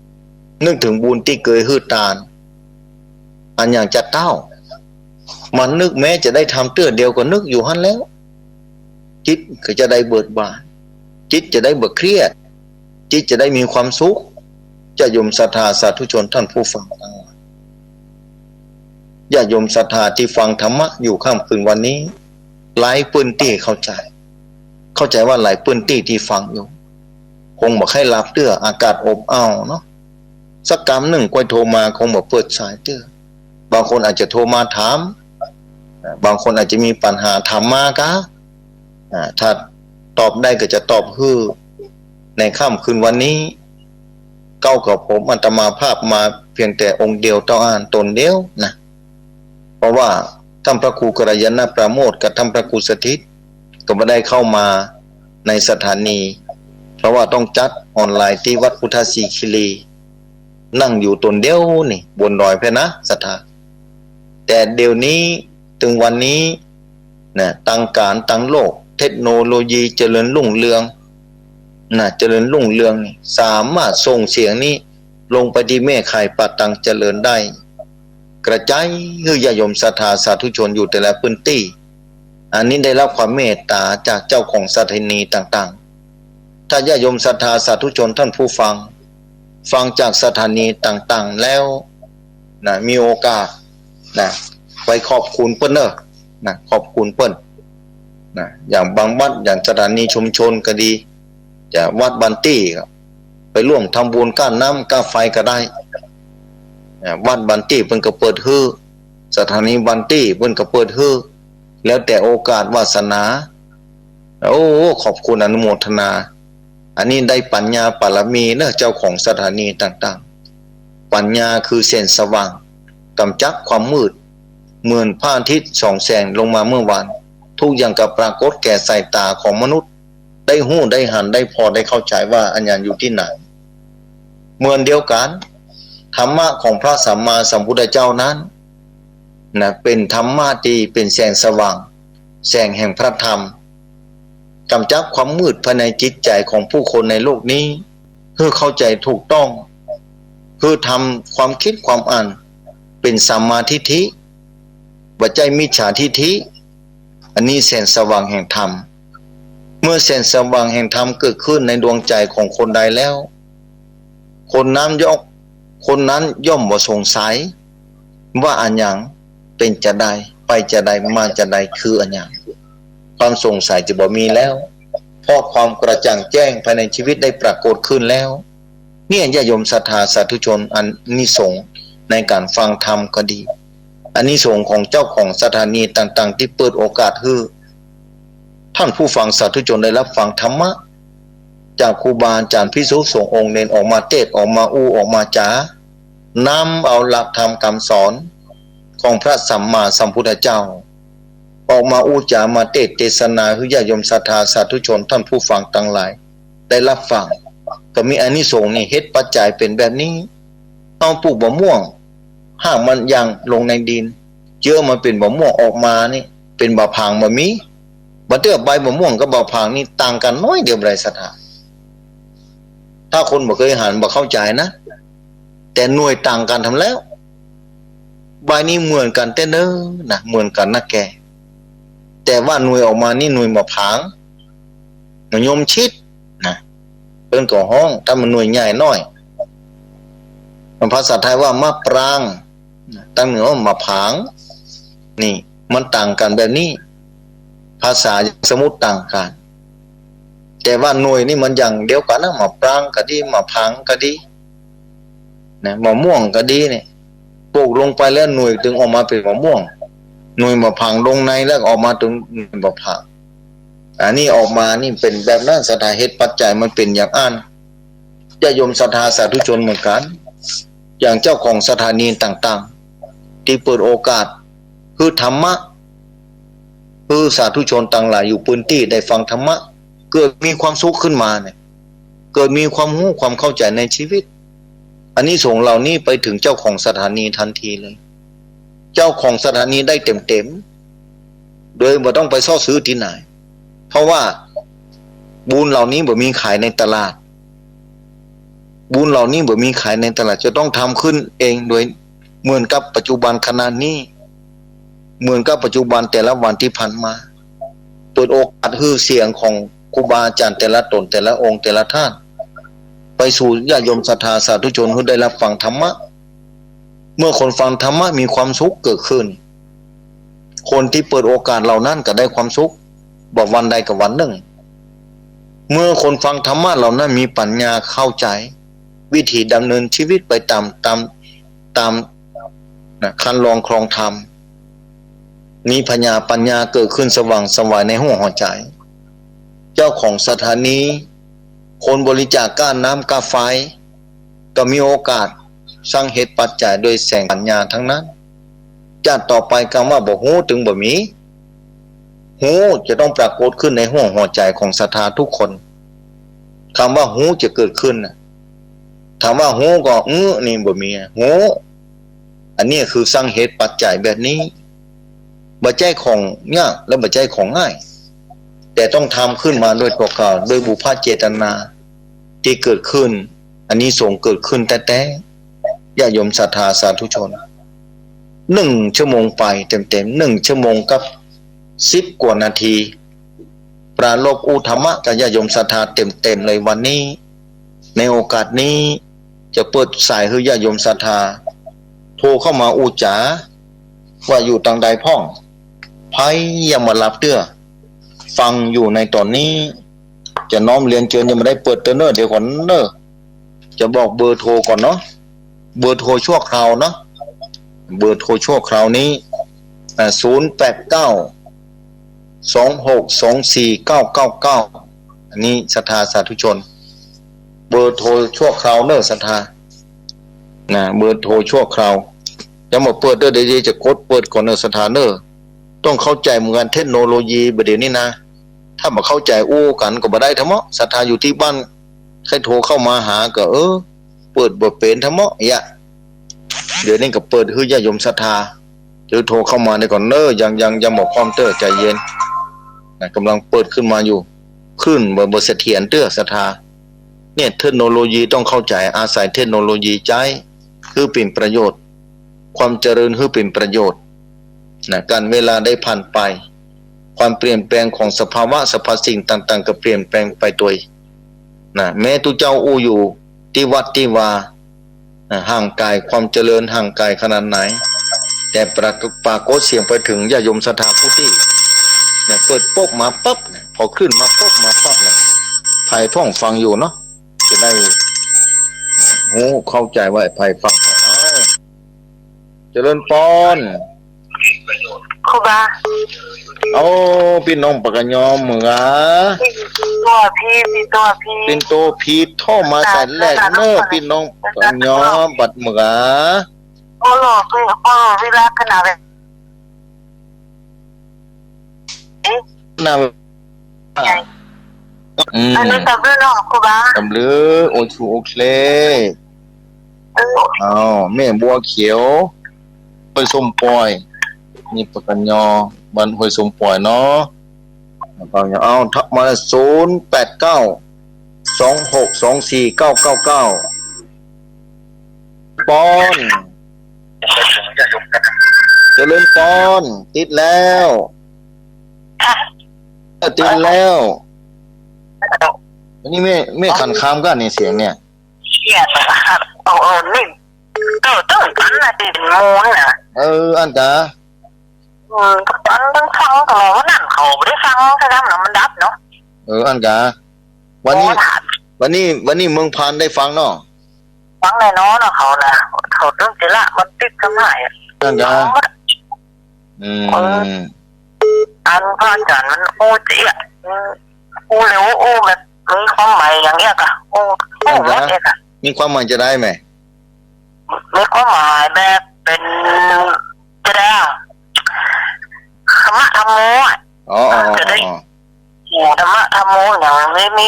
ำ นึกเถิงบุญตี้เกยหื้อตาน อันอย่างจะเต้า มันนึกแม้จะได้ทำเตื้อเดียวก็นึกอยู่หั้นแล้ว จิตก็จะได้เบิกบาน จิตจะได้บ่เครียด จิตจะได้มีความสุข ญาติโยมศรัทธาสาธุชนท่านผู้ฟังทั้งหลาย ญาติโยมศรัทธาตี้ฟังธรรมะอยู่ค่ำคืนวันนี้ หลายปื้นตี้เข้าใจ๋ เข้าใจ๋ว่าหลายปื้นตี้ตี้ฟังอยู่ คงบ่ใค่หลับเตื้อ อากาศอบอ้าวเนาะ สักกำนึ่งก้อยโทรมา คงบ่เปิดสายเตื้อ บางคนอาจจะโทรมาถาม อ่า บางคนอาจจะมีปัญหาถามมาก้า อ่า ถ้าตอบได้ก็จะตอบหื้อ ในค่ำคืนวันนี้ เก้ากับผมอาตมาภาพมาเพียงแต่องค์เดียวเต้าอั้น ต๋นเดียวนะ เพราะว่าท่านพระครูกัลยาณปราโมชย์กับท่านพระครูสถิต ก็บ่ได้เข้ามาในสถานี เพราะว่าต้องจัดออนไลน์ตี้วัดพุทธศรีคีรี นั่งอยู่ต๋นเดียวนี่ บนดอยแพ้นะ ศรัทธา แต่เดี๋ยวนี้ เถิงวันนี้นะ ตางก๋านตางโลก เทคโนโลยีเจริญรุ่งเรืองนะ เจริญรุ่งเรืองนี่ สามารถส่งเสียงนี้ลงไปตี้แม่ข่ายป่าตังเจริญได้ กระจายหื้อญาติโยมศรัทธาสาธุชนอยู่แต่ละปื้นตี้ อันนี้ได้รับความเมตต๋าจากเจ้าของสถานีต่างๆ ถ้าญาติโยมศรัทธาสาธุชนท่านผู้ฟัง ฟังจากสถานีต่างๆ แล้วนะ มีโอกาสนะ ไปขอบคุณเปิ้นเน่อนะ ขอบคุณเปิ้นนะ อย่างบางวัด อย่างสถานีชุมชนก็ดี จะวัดบ้านตี้ก็ไปร่วมทำบุญก้าน้ำก้าไฟก็ได้นะ วัดบ้านตี้เปิ้นก็เปิดหื้อ สถานีบ้านตี้เปิ้นก็เปิดหื้อ แล้วแต่โอกาสวาสนา โอ้ ขอบคุณอนุโมทนา อันนี้ได้ปัญญาปารมีเน่อ เจ้าของสถานีต่างๆ ปัญญาคือแสงสว่าง กำจัดความมืด เหมือนพระอาทิตย์ส่องแสงลงมาเมื่อวาน ทุกอย่างก็ปรากฏแก่สายต๋าของมนุษย์ ได้ฮู้ ได้หัน ได้ผ่อ ได้เข้าใจ๋ว่าอันหยังอยู่ตี้ไหน เหมือนเดียวกั๋น ธรรมะของพระสัมมาสัมพุทธเจ้านั้นนะ เป๋นธรรมะตี้เป๋นแสงสว่าง แสงแห่งพระธรรม กำจัดความมืดภายในจิตใจ๋ของผู้คนในโลกนี้ หื้อเข้าใจ๋ถูกต้อง หื้อทำความกึ๊ดความอ่านเป๋นสัมมาทิฏฐิ บ่ใจ้มิจฉาทิฏฐิ อันนี้แสงสว่างแห่งธรรม เมื่อแสงสว่างแห่งธรรมเกิดขึ้นในดวงใจ๋ของคนใดแล้ว คนนั้นย่อม คนนั้นย่อมบ่สงสัยว่าอันหยังเป๋นจาใด ไปจาใด มาจาใด คืออันหยัง ความสงสัยจะบ่มีแล้ว เพราะความกระจ่างแจ้งภายในชีวิตได้ปรากฏขึ้นแล้ว เนี่ย ญาติโยมศรัทธาสาธุชน อานิสงส์ในก๋านฟังธรรมก็ดี อานิสงส์ของเจ้าของสถานีต่างๆ ตี้เปิดโอกาสหื้อท่านผู้ฟังสาธุชนได้รับฟังธรรมะ จากครูบาอาจ๋ารย์ภิกษุสงฆ์องค์เณรออกมาเตสน์ ออกมาอู้ ออกมาจ๋า นำเอาหลักธรรมคำสอนของพระสัมมาสัมพุทธเจ้า ออกมาอู้จ๋า มาเตสน์เตสนาหื้อญาติโยมศรัทธาสาธุชนท่านผู้ฟังตังหลายได้รับฟัง ก็มีอานิสงส์นี่ เหตุปัจจัยเป๋นแบบนี้ เฮาปลูกบ่าม่วง ฮากมันยังลงในดิน เจื้อมันเป๋นบ่าม่วงออกมานี่ เป๋นบ่าผางบ่มี บ่าเตื้อ ใบบ่าม่วงกับบ่าผางนี่ต่างกั๋นน้อยเดียวบ่ได้ศรัทธา ถ้าคนบ่เกยหันบ่เข้าใจ๋นะ แต่หน่วยต่างกั๋นทำแล้ว ใบนี้เหมือนกั๋นแต๊เน้อนะ เหมือนกั๋นนักแก่ แต่ว่าหน่วยออกมานี่หน่วยบ่าผาง มะยมชิดนะ เปิ้นก็ฮ้อง ถ้ามันหน่วยใหญ่น้อย มันภาษาไทยว่ามะปรางนะ ตางเหนือว่ามะผาง นี่ มันต่างกั๋นแบบนี้ ภาษาสมมุติต่างกั๋น แต่ว่าหน่วยนี่มันอย่างเดียวกั๋นนะ มะปรางก็ดี มะผางก็ดี นะ มะม่วงก็ดีเนี่ย ปลูกลงไปแล้วหน่วยตึงออกมาเป๋นมะม่วง หน่วยมะผางลงในแล้วออกมาตึงหน่วยมะผาง อันนี้ออกมานี่เป๋นแบบนั้น ศรัทธาเหตุปัจจัยมันเป๋นอย่างอั้น ญาติโยมศรัทธาสาธุชนเหมือนกั๋น อย่างเจ้าของสถานีต่างๆ ตี้เปิดโอกาสหื้อธรรมะ หื้อสาธุชนตังหลายอยู่ปื้นตี้ได้ฟังธรรมะ เกิดมีความสุขขึ้นมาเนี่ย เกิดมีความฮู้ความเข้าใจ๋ในชีวิต อานิสงส์เหล่านี้ไปเถิงเจ้าของสถานีตันทีเลย เจ้าของสถานีได้เต๋มๆ โดยบ่ต้องไปเซาะซื้อตี้ไหน เพราะว่าบุญเหล่านี้บ่มีขายในตลาด บุญเหล่านี้บ่มีขายในตลาด จะต้องทำขึ้นเองโดย เหมือนกับปัจจุบันขณะนี้ เหมือนกับปัจจุบันแต่ละวันตี้ผ่านมา เปิดโอกาสหื้อเสียงของครูบาอาจ๋ารย์แต่ละต๋น แต่ละองค์ แต่ละท่าน ไปสู่ญาติโยมศรัทธาสาธุชนหื้อได้ฮับฟังธรรมะ เมื่อคนฟังธรรมะมีความสุขเกิดขึ้น คนตี้เปิดโอกาสเหล่านั้นก็ได้ความสุข บ่วันใดก็วันนึ่ง เมื่อคนฟังธรรมะเหล่านั้นมีปัญญาเข้าใจ๋วิธีดำเนินชีวิตไปต๋าม ต๋าม ต๋าม นะ คันลองครองธรรม มีปัญญา ปัญญาเกิดขึ้นสว่างไสวในหัว หัวใจ๋ เจ้าของสถานี คนบริจาคก้าน้ำก้าไฟ ก็มีโอกาสสร้างเหตุปัจจัยโดยแสงปัญญาตังนั้น จาติต่อไปกำว่าบ่ฮู้ตึงบ่มี ฮู้จะต้องปรากฏขึ้นในหัว หัวใจ๋ของศรัทธาทุกคน กำว่าฮู้จะเกิดขึ้นน่ะ ถามว่าฮู้ก่อ อื้อ นี่บ่มี ฮู้ อันนี้คือสร้างเหตุปัจจัยแบบนี้ บ่ใจ้ของยากและบ่ใจ้ของง่าย แต่ต้องทำขึ้นมาโดยตั๋วเก่า โดยบุพเจตนาตี้เกิดขึ้น อานิสงส์เกิดขึ้นแต๊ๆ ญาติโยมศรัทธาสาธุชน นึ่งชั่วโมงไปเต๋มๆ นึ่งชั่วโมงกับสิบกว่านาที ปรารภอู้ธรรมะกับญาติโยมศรัทธาเต๋มๆ เลยวันนี้ ในโอกาสนี้จะเปิดสายหื้อญาติโยมศรัทธาโทรเข้ามาอู้จ๋า ว่าอยู่ตังใดพ่อง ใผยังบ่ฮับเตื้อ ฟังอยู่ในต๋อนนี้ จะน้อมเรียนเจิญ ยังบ่ได้เปิดเตื้อเน่อ เดี๋ยวก่อนเน่อ จะบอกเบอร์โทรก่อนเนาะ เบอร์โทรชั่วคราวเนาะ เบอร์โทรชั่วคราวนี้ อ่า ศูนย์แปดเก้า สองหกสองสี่เก้าเก้าเก้า อันนี้ศรัทธาสาธุชน เบอร์โทรชั่วคราวเน่อศรัทธา นะ เบอร์โทรชั่วคราว ยังบ่เปิดเน่อ เดี๋ยวจะกดเปิดก่อนเน่อศรัทธาเน่อ ต้องเข้าใจ๋เหมือนกั๋น เทคโนโลยีบ่าเดี่ยวนี้นะ ถ้าบ่เข้าใจ๋อู้กั๋นก็บ่ได้ทำเมาะ ศรัทธาอยู่ตี้บ้าน ใค่โทรเข้ามาหาก็ เออ เปิดบ่เป๋นทำเมาะ เยียะ เดี๋ยวนี้ก็เปิดหื้อญาติโยมศรัทธา เดี๋ยวโทรเข้ามาเดี๋ยวก่อนเน่อ ยัง ยัง ยังบ่พร้อมเตื้อ ใจ๋เย็น นะ ก่ำลังเปิดขึ้นมาอยู่ ขึ้นบ่ บ่เสถียรเตื้อศรัทธา เนี่ย เทคโนโลยีต้องเข้าใจ๋ อาศัยเทคโนโลยีใจ๊หื้อเป๋นประโยชน์ ความเจริญหื้อเป๋นประโยชน์ นะ กาลเวลาได้ผ่านไป ความเปลี่ยนแปลงของสภาวะสรรพสิ่งต่างๆ ก็เปลี่ยนแปลงไปตวย นะ แม้ตุ๊เจ้าอู้อยู่ตี้วัดตี้วา นะ ห่างไก๋ความเจริญ ห่างไก๋ขนาดไหน แต่ปรากฏ ปรากฏเสียงไปเถิงญาติโยมศรัทธากู้ตี้ นะ เปิดปุ๊บมาปั๊บ นะ พอขึ้นมาปุ๊บมาปั๊บ นะ ใผพ่องฟังอยู่เนาะ จะได้ฮู้เข้าใจ๋ว่าใผฟัง อ้าว เจริญปอน ครูบา โอ้ ปี้น้องปากกะยอเหมือก๋า ปี้ตั๋วพี ปี้ตั๋วพี ปี้ตั๋วพีโทรมาสายแรกเน่อ ปี้น้องปากกะยอบัดเหมือก๋า โอ้โห คือ โอ้โห เวลาขนาดแบบ เอ๊ะ น่ะ อืม อันนี้ตำลือเนาะครูบา ตำลือ โอชูโอเค เออ อ้าว แม่บัวเขียว ห้วยส้มป่อย นี่ปากกะยอ บ้านห้วยส้มป่อยเนาะ ปากกะยอ เอา ทักมา ศูนย์แปดเก้า สองหกสองสี่เก้าเก้าเก้า ปอน เจริญปอน ติดแล้ว ติดแล้ว อันนี้แม่ แม่ขันคามก้าเนี่ย เสียงเนี่ย เสียงนะครับ เอา เอา นี่ เออ ตึงกันนะ ติดมูนนะ เออ อันกา อืม ตอนเพิ่งฟังตลอดวันนั้นเขาบ่ได้ฟังซะดำนะ มันดับเนาะ เออ อันกา วันนี้ โอ้ วันนี้ วันนี้เมืองพานได้ฟังเนาะ ฟังแน่นอนว่าเขาน่ะ เขาตึงจิละมันติดสมัย นั่นกะ อืม เออ อันพระอาจารย์มันอู้เจียะ อืม อู้เร็วอู้แบบมีความหมายอย่างเนี้ยกะ อู้ อู้แบบเนี้ยกะ มีความหมายจะใดแม่ มีความหมายแบบเป๋นจะใดอะ ธรรมะธรรมโมอะ อ๋อ อ๋อ จะได้ อ๋อ ธรรมะธรรมโมอย่างนี้ มี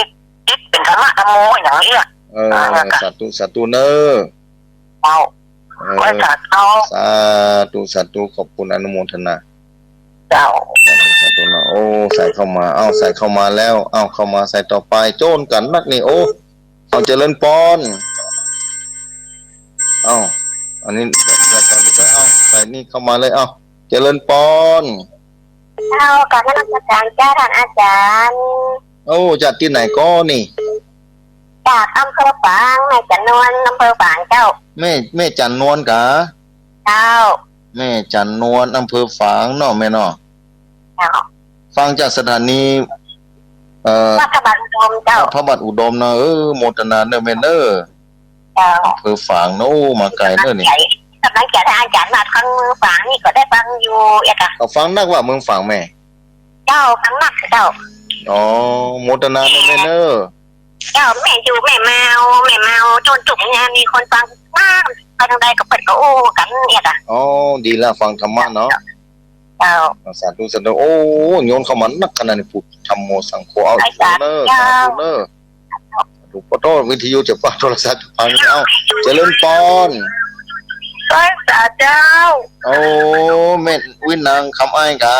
จิตเป๋นธรรมะธรรมโมอย่างเนี้ย เออ อ่า สาธุ สาธุเน่อ เจ้า เออ ไหว้สาเจ้า สาธุ สาธุ ขอบคุณอนุโมทนา เจ้า สาธุ สาธุเนาะ โอ้ สายเข้ามา เอ้า สายเข้ามาแล้ว เอ้า เข้ามาสายต่อไป โจ้นกั๋นนักนี่ โอ้ เอ้า เจริญปอน เอ้า อันนี้ เอ้า สายนี้เข้ามาเลย เอ้า เจริญปอน เจ้า กราบนมัสการเจ้าต้านอาจ๋ารย์ โอ้ จากตี้ไหนก๊อนี่ จากอำเภอฝาง แม่จันนวล อำเภอฝางเจ้า แม่ แม่จันนวลกา เจ้า แม่จันนวล อำเภอฝางเนาะแม่เนาะ เจ้า ฟังจากสถานี เอ่อ วัดพระบาทอุดมเจ้า วัดพระบาทอุดมเนาะ เออ โมทนาเน่อแม่เน่อ เจ้า อำเภอฝางเนาะ โอ้ มาไก๋เน่อนี่ ก๋ำลังใจ๋ ก๋ำลังใจ๋ ถ้าอาจ๋ารย์มาฟังเมืองฝางนี่ก็ได้ฟังอยู่เอ๊ะกะ ก็ฟังนักว่าเมืองฝางแม่ เจ้า ฟังนักเจ้า อ๋อ โมทนาเน่อแม่เน่อ เจ้า แม่อยู่แม่เมา แม่เมา โจ้นจุกเนี่ย มีคนฟังมาก ไปตางใดก็เปิ้นก็อู้กั๋นเอ๊ะกะ อ๋อ ดีละ ฟังธรรมะเนาะ เจ้า สาธุ สาธุ โอ้ โยนเข้ามานักขนาดนี้ พุทธัมโม สังโฆ เอ้า สาธุเน่อ สาธุเน่อ สาธุ ขอโต้ษ วิทยุจะปัง โทรศัพท์จะปัง เอ้า เจริญปอน ไหว้สาเจ้า โอ้ แม่วินนางคำอ้ายกา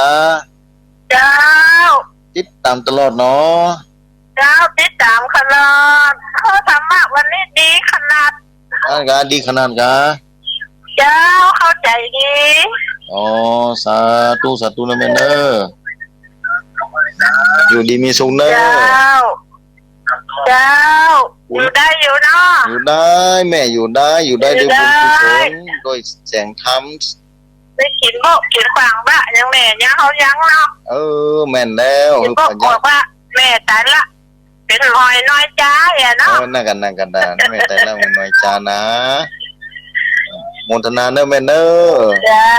เจ้า ติดต๋ามตลอดเนาะ เจ้า ติดต๋ามตลอด โอ้ ธรรมะวันนี้ดีขนาด อันกา ดีขนาดกา เจ้า เข้าใจ๋ดี อ๋อ สาธุ สาธุเน่อแม่เน่อ อยู่ดีมีสุขเน่อ เจ้า เจ้า อยู่ได้อยู่เนาะ อยู่ได้ แม่อยู่ได้ อยู่ได้ด้วยบุญกุศล อยู่ได้ ด้วยแสงธรรม ได้กิ๋นบ่ กิ๋นขวางบ่ ยังแม่ยังเฮายังเนาะ เออ แม่นแล้ว กิ๋นบ่ คือปัญญา ขวางบ่ แม่ต๋ายละ เป๋นหอยน้อยจาเอ๊ะเนาะ เออ นั่นกั๋น นั่นกั๋น แม่ต๋ายละ หอยน้อยจานะ โมทนาเน่อแม่เน่อ เจ้า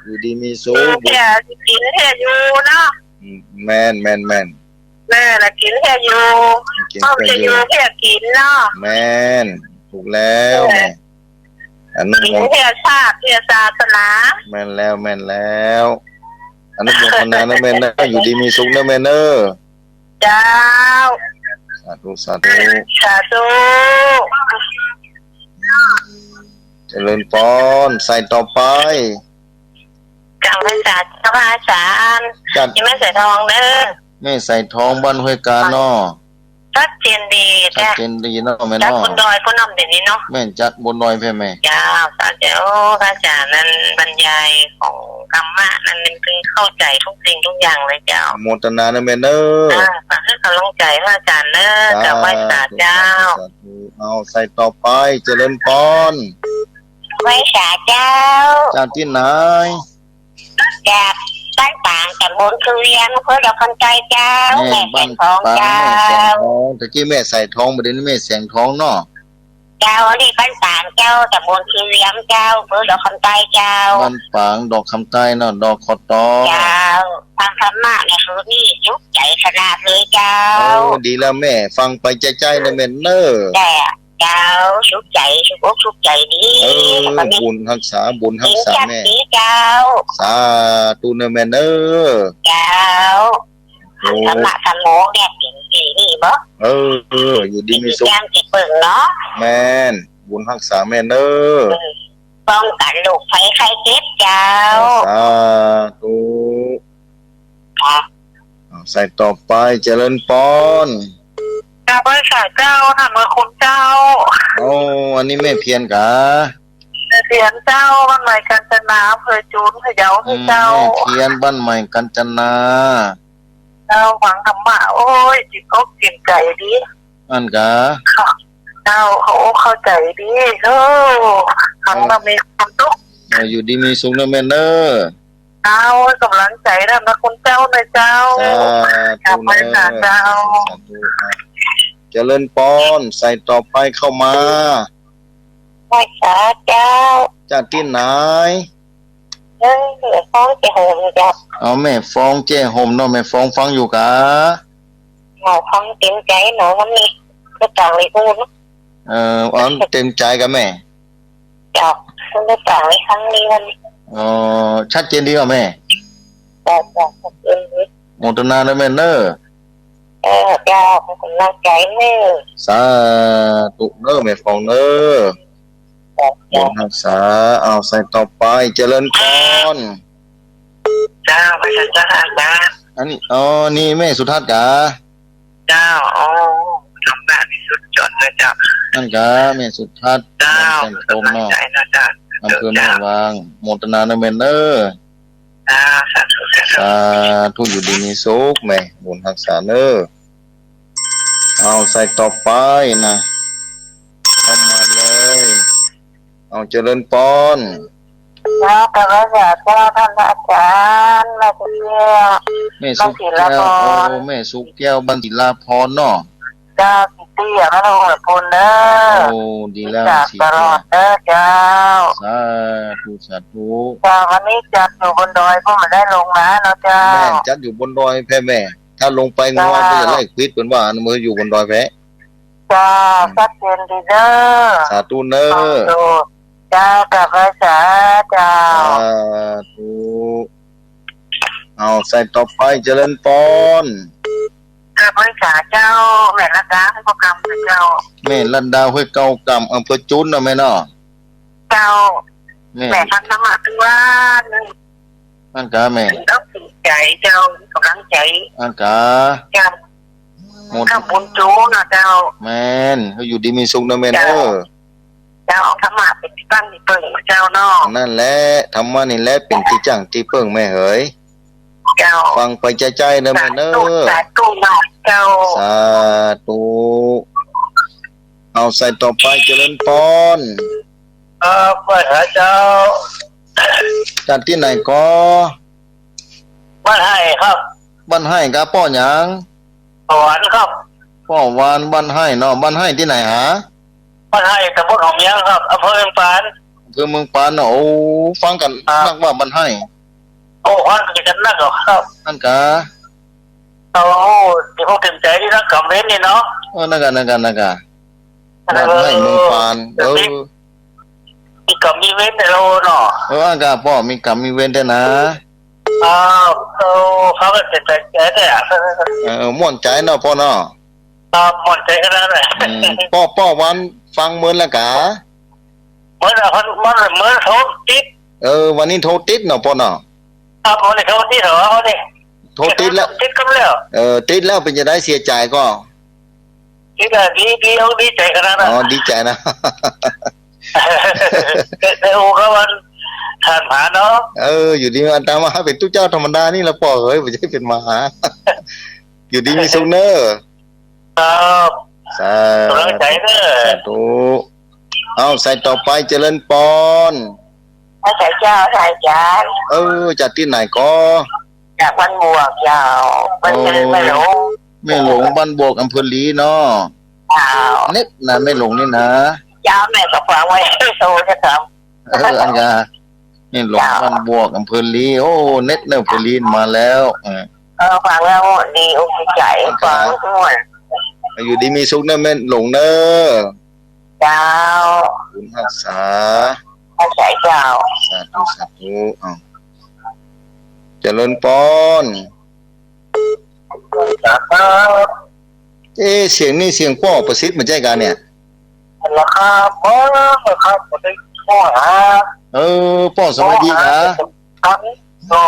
อยู่ดีมีสุข กิ๋นเตื้อ กิ๋นเตื้ออยู่เนาะ อืม แม่น แม่น แม่น แม่ละกิ๋นเตื้ออยู่ กิ๋นเตื้ออยู่ เฮาจะอยู่เตื้อกิ๋นเนาะ แม่น ถูกแล้ว เออ แม่ อนุโม กิ๋นเตื้อชาติ เตื้อศาสนา แม่นแล้ว แม่นแล้ว อนุโมทนาเน่อแม่เน่อ อยู่ดีมีสุขเน่อแม่เน่อ เจ้า สาธุ สาธุ สาธุ เจริญปอน สายต่อไป กราบไหว้สาเจ้าพระอาจ๋ารย์ จ้ะ นี่แม่สายทองเน่อ แม่สายทองบ้านห้วยกาญเนาะ ชัดเจนดี ชัดเจนดีเนาะแม่เนาะ จากบนดอยพุ้นเนาะ เดี๋ยวนี้เนาะ แม่นจากบนดอยแพ่แม่ เจ้า สาธุ พระอาจ๋ารย์นั้นบรรยายของธรรมะนั้นมันเปิ้นเข้าใจ๋ทุกสิ่งทุกอย่างเลยเจ้า โมทนาเน่อแม่เน่อ อ่า ฝากหื้อกำลังใจ๋พระอาจ๋ารย์เน่อ สาธุ กราบไหว้สาเจ้า สาธุ เอาสายต่อไป เจริญปอน ไหว้สาเจ้า จากตี้ไหน จากบ้านปาง ต๋ำบลคือเวียง อำเภอดอกคำใต้เจ้า แม่ แม่สายทอง บ้านปาง เจ้า แม่สายทอง ตะกี้แม่สายทอง บ่าเดี่ยวนี้แม่แสงทองเนาะ เจ้า อันนี้บ้านปางเจ้า ต๋ำบลคือเวียงเจ้า อำเภอดอกคำใต้เจ้า บ้านปาง ดอกคำใต้เนาะ ดคต. เจ้า ฟังธรรมะเนี่ยคือนี่สุขใจ๋ขนาดเลยเจ้า โอ้ ดีแล้วแม่ ฟังไปใจ๊ๆ เน่อแม่เน่อ แต่ เจ้า สุขใจ๋ สุขอกสุขใจ๋ดี เออ แล้วก็มี บุญฮักษา บุญฮักษาแม่ ดีเจ้า สาธุเน่อแม่เน่อ เจ้า โอ้ ธรรมะธรรมโมเนี่ยเป๋นตี้นี่บ่ เออ เออ อยู่ดีมีสุข เป๋นตี้ย่างตี้เปิ้งเนาะ แม่น บุญฮักษาแม่เน่อ อืม ป้องกั๋นโรคภัยไข้เจ็บเจ้า สาธุ ค่ะ เอาสายต่อไป เจริญปอน กราบไหว้สาเจ้า ถามเมือคุณเจ้า โอ้ อันนี้แม่เพียรกา แม่เพียรเจ้า บ้านใหม่กาญจนา อำเภอจูน พะเยา อืม เจ้า แม่เพียร บ้านใหม่กาญจนา เจ้า ฟังธรรมะ โอ้ย จิตอกจิตใจ๋ดี อั้นกา ค่ะ เจ้า เข้าอกเข้าใจ๋ดี เออ ฟังแล้วมีความสุข เออ อยู่ดีมีสุขเน่อแม่เน่อ เจ้า กำลังใจ๋นะ นะคุณเจ้า นะเจ้า สาธุ กราบไหว้สาเจ้า สาธุ เจริญปอน สายต่อไปเข้ามา ไหว้สาเจ้า จากตี้ไหน เออ แม่ฟองแจ้ห่มเจ้า อ๋อ แม่ฟองแจ้ห่มเนาะ แม่ฟองฟังอยู่กา หมอฟังเต็มใจ๋เนาะวันนี้ บ่ต่างเลยอู้เนาะ เออ อ๋อ เต็มใจ๋กาแม่ เจ้า บ่ต่างเลยครั้งนี้วันนี้ อ๋อ ชัดเจนดีกาแม่ เจ้า เจ้า ชัดเจนดี โมทนาเน้อแม่เน้อ เออ เจ้า ขอบคุณหลายเน้อ สาธุเน้อแม่ฟองเน้อ เจ้า บุญฮักษา เอาสายต่อไป เจริญพร เจ้า พระเจ้า เจ้า อันนี้ อ๋อ นี่แม่สุทัศน์กา เจ้า โอ้ ธรรมะนี่สุดยอดเลยเจ้า นั่นกา แม่สุทัศน์ เจ้า บ้านแสนพรหมเนาะ กำลังใจ๋นะเจ้า อำเภอแม่วาง โมทนาเน้อแม่เน้อ อ่า สาธุ สาธุ สาธุ อยู่ดีมีสุขแม่ บุญฮักษาเน้อ เอาสายต่อไปนะ เข้ามาเลย เอาเจริญพร เจ้า กราบไหว้สาเจ้า ท่านพระอาจ๋ารย์ แม่สุขแก้ว แม่สุขแก้ว บ้านศิลาพร โอ้ แม่สุขแก้ว บ้านศิลาพรเนาะ เจ้า สิตี้อะ แม่นหัวปูนเน้อ โอ้ ดีแล้ว สิตี้อะ ตลอดเน้อเจ้า สาธุ สาธุ เจ้า วันนี้จัดอยู่บนดอย เพราะบ่ได้ลงมาเนาะเจ้า แม่น จัดอยู่บนดอยแพ้แม่ ถ้าลงไปงัว เจ้า ก็จะไล่ควิดเปิ้นว่า เมื่ออยู่บนดอยแพ้ เจ้า อืม ชัดเจนดีเน้อ สาธุเน้อ สาธุ เจ้า กราบไหว้สาเจ้า สาธุ เอาสายต่อไป เจริญพร กราบไหว้สาเจ้า แม่ลัดดา ห้วยเก้ากำเจ้า แม่ลัดดา ห้วยเก้ากำ อำเภอจุนเนาะแม่เนาะ เจ้า แม่ แม่ฮักธรรมะทุกวัน อั้นกาแม่ ต้องสนใจ๋เจ้า กำลังใจ๋ อั้นกา เจ้า หมด ทำบุญจุนเนาะเจ้า แม่น อยู่ดีมีสุขเน้อแม่เน้อ เจ้า เจ้า เอาธรรมะเป๋นตี้ตั้งตี้เปิ้งเจ้าเนาะ นั่นแหละ ธรรมะนี่แหละเป๋นตี้จั้งตี้เปิ้งแม่เหย เจ้า ฟังไปใจ้ๆ เน้อแม่เน้อ สาธุ สาธุเนาะเจ้า สาธุ เอาสายต่อไป เจริญพร ครับ ไหว้สาเจ้า จากตี้ไหนกอ บ้านไฮ่ครับ บ้านไฮ่กา ป้อหยัง ป้อหวานครับ ป้อหวาน บ้านไฮ่เนาะ บ้านไฮ่ตี้ไหนหา บ้านไฮ่ ตำบลหัวเมียงครับ อำเภอเมืองปาน อำเภอเมืองปานเนาะ โอ้ ฟังกั๋น ครับ นักว่าบ้านไฮ่ โอ้ ฟังกั๋นนักเหรอครับ อั้นกา โอ้ ตี้ผมเต็มใจ๋ตี้นักก๋ำเว้นนี่เนาะ เออ นั่นกา นั่นกา นั่นกา เออ บ้านไฮ่เมืองปาน เออ ตี้ ตี้ก๋ำตี้เว้นเนาะ เออ อั้นกา ป้อมีก๋ำมีเว้นแต๊นะ อ่า เออ ฟังกั๋นเต็มใจ๋แต๊ เออ ม่วนใจ๋เนาะป้อเนาะ ครับ ม่วนใจ๋ขนาดนั้น อืม ป้อ ป้อหวานฟังเมินละกา เมินละ เมิน เมินโทรติด เออ วันนี้โทรติดเนาะป้อเนาะ ครับ วันนี้โทรติดเหรอ วันนี้ โทรติดแล้ว ติดกั๋นแล้ว เออ ติดแล้วเป๋นจะไดเสียใจ๋ก่อ ติดแล้ว ดี ดี เอา ดีใจ๋ขนาดนั้น อ๋อ ดีใจ๋นะ ได้ ได้อู้กับวันท่านผาเนาะ เออ อยู่ดีมาตามมาเป๋นตุ๊เจ้าธรรมดานี่ละป้อเหย บ่ใจ้เป๋นมหา อยู่ดีมีสุขเน้อ ครับ สาธุ ก๋ำลังใจ๋เน้อ สาธุ เอาสายต่อไป เจริญพร ไหว้สาเจ้า สาเจ้า เออ จากตี้ไหนกอ จากบ้านบวกเจ้า บ้านเจริญ โอ้ แม่หลง แม่หลง บ้านบวก อำเภอลีเนาะ เจ้า เน็ตนะ แม่หลงนี่นะ เจ้า แม่ก็ฟังไว้ โตจะทำ เออ อั้นกา แม่หลง เจ้า บ้านบวก อำเภอลี โอ้ เน็ตเน้อ อำเภอลีมาแล้ว เออ เออ ฟังแล้วดีอกดีใจ๋ อั้นกา ฟังม่วน อยู่ดีมีสุขเน้อแม่หลงเน้อ เจ้า บุญฮักษา ฮักษาเจ้า สาธุ สาธุ เอา เจริญพร ครับ เอ๊ะ เสียงนี่เสียงป้อประสิทธิ์บ่ใจ้กาเนี่ย เหรอครับ เออ ครับ ผมได้โทรหา เออ ป้อสบายดีกา ครับ ก็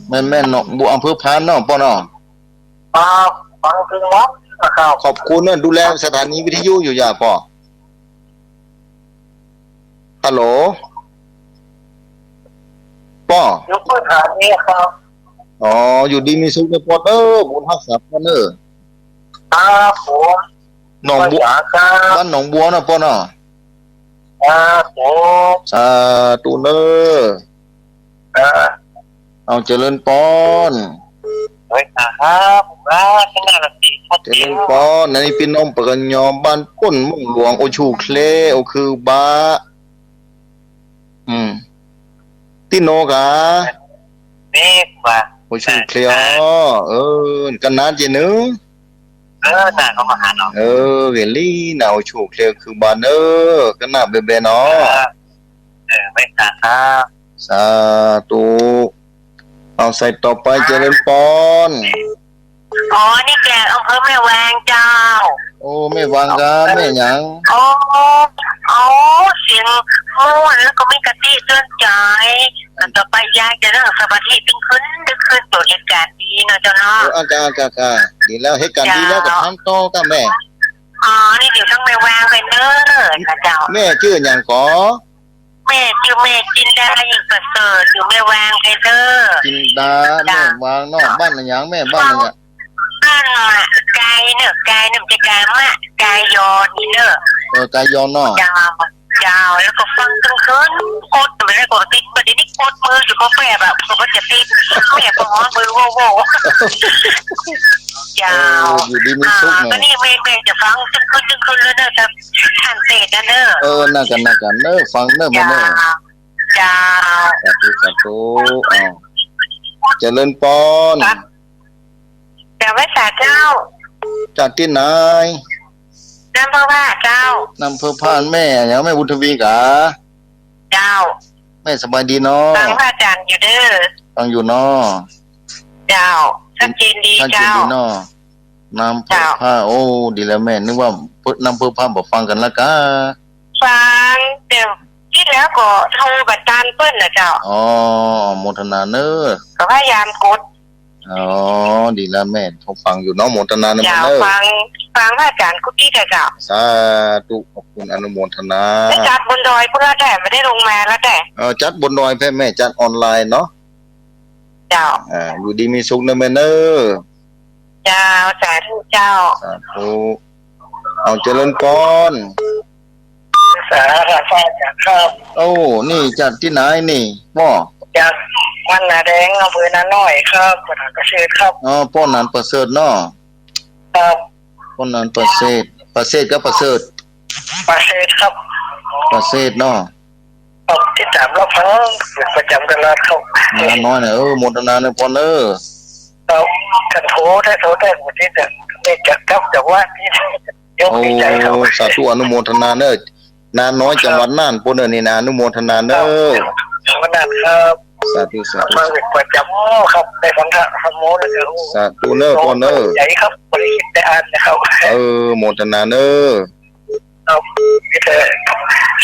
แม่นๆ เนาะ บวก อำเภอพานเนาะ ป้อเนาะ ครับ ฟังถึงวัดนะครับ ขอบคุณเน้อ ดูแลสถานีวิทยุอยู่อย่าป้อ ฮัลโหล ป้อ อยู่สถานีครับ อ๋อ อยู่ดีมีสุขเน้อป้อเน้อ บุญฮักษาป้อเน้อ ครับผม หนองบัว ครับ บ้านหนองบัวเนาะป้อเนาะ ครับผม สาธุเน้อ ครับ เอาเจริญพร โอ้ย ครับ ครับ เจริญพร อันนี้ปี้น้องเปิ้นกะยอมบ้านป้น เมืองหลวง โอชูเคล โอคือบา อืม ตี้โนก๋า เมฆว่า โอ้ ชูเคลียว เออ กั๋นนานเจียเนอะ เออ น่าก็มาหาเนาะ เออ เวลี่ น่า โอ้ ชูเคลียว คือบ้านเนอะ กั๋นหน้าเบเบเนาะ เออ เออ ไม่ต่างครับ สาธุ เอา สายต่อไป เจริญปอน อ๋อ นี่แกอำเภอแม่วางเจ้า โอ้ แม่วางครับ แม่หยัง โอ้ โอ้ เสียงม่วนแล้วก็มีคติเตือนใจ อันต่อไปยายจะเริ่มสมาธิตึงขึ้น ตึงขึ้น ตัวเหตุการณ์ดีเนาะเจ้าเนาะ เออ อ่ะ ค่ะ ค่ะ ค่ะ ดีแล้ว เหตุการณ์ดีแล้ว เจ้า ก็ทำต่อกับแม่ อ๋อ นี่อยู่ทางแม่วางไปเนอะ ค่ะเจ้า แม่จื้อหยังก่อ แม่จื้อแม่จินดา ยิ่งประเสริฐ อยู่แม่วางไพเดอร์ จินดา เจ้า แม่วางเนาะ บ้านอะหยังแม่ บ้านอะหยัง บ้านหมากไก่เนอะ ไก่เนอะ มันจะไก่มะ ไก่ยอนี่เนอะ เออ ไก่ยอเนาะ เจ้า เจ้า แล้วก็ฟังตึงคืน กดไม่ได้ ปกติ บัดนี้กดมืออยู่ก็แปบอะ ก็จะติด แม่ก็ฮ้อนมือโว้วๆ เจ้า เออ อยู่ดีมีสุขเนาะ อ่า ก็นี่แม่ แม่จะฟังตึงคืน ตึงคืนเลยเนอะ ท่านเตศนะเนอะ เออ นั่นกัน นั่นกันเนอะ ฟังเนอะ แม่เนอะ เจ้า เจ้า สาธุ สาธุ อ้าว เจริญปอน ครับ เจ้า ไหว้สาเจ้า จากตี้ไหน น้ำเพิ่มผ้าเจ้า น้ำเพิ่มผ้า แม่หยัง แม่บุญทวีก๋า เจ้า แม่สบายดีเนาะ ฟังพระอาจารย์อยู่เด้อ ฟังอยู่เนาะ เจ้า ชัดเจนดี ชัดเจนดีเนาะ เจ้า น้ำเพิ่มผ้า โอ้ ดีแล้วแม่ นึกว่าน้ำเพิ่มผ้าบ่ฟังกั๋นละกา ฟัง แต่ตี้แล้วก็โทรบ่ตันเปิ้นนะเจ้า อ๋อ โมทนาเนอะ ก็พยายามกด อ๋อ ดีแล้วแม่ โทรฟังอยู่เนาะ โมทนาเนอะ เจ้า แม่เนอะ ฟัง ฟังพระอาจารย์กู้ตี้เจ้า สาธุ ขอบคุณ อนุโมทนา ได้จัดบนดอยพุ้นแล้วแต่ ไม่ได้ลงมาแล้วแต่ เออ จัดบนดอยแพ่แม่ จัดออนไลน์เนาะ เจ้า อ่า อยู่ดีมีสุขเนอะแม่เนอะ เจ้า สาธุเจ้า สาธุ เอา เจริญปอน สาธุครับ โอ้ นี่จากตี้ไหนนี่ป้อ จากบ้านนาแดง อำเภอนาน้อยครับ แขวงเกษตรครับ อ๋อ ป้อหนานประเสริฐเนาะ ครับ ป้อหนานประเสริฐ ประเสริฐกับประเสริฐ ประเสริฐครับ ประเสริฐเนาะ ครับ ติดตามรับฟังประจำตลอดครับ นาน้อยเนี่ย เออ โมทนาเนอะปอนเนอะ ครับ คันโทรได้ โทรได้ ผมติดตาม นี่จะครับ แต่ว่านี่ยกดีใจ๋ครับ โอ้ สาธุ อนุโมทนาเนอะ นาน้อย ครับ จังหวัดน่านปู้นเนอะนี่นะ อนุโมทนาเนอะ ครับ จังหวัดน่านครับ สาธุ สาธุ ฟังประจำครับ ได้ฟังธรรมโมแล้วก็ โอ้ สาธุเนอะปอนเนอะ ใจ๋ครับ บ่ได้ยินแต่อ่านนะครับ เออ โมทนาเนอะ ครับ มีแต่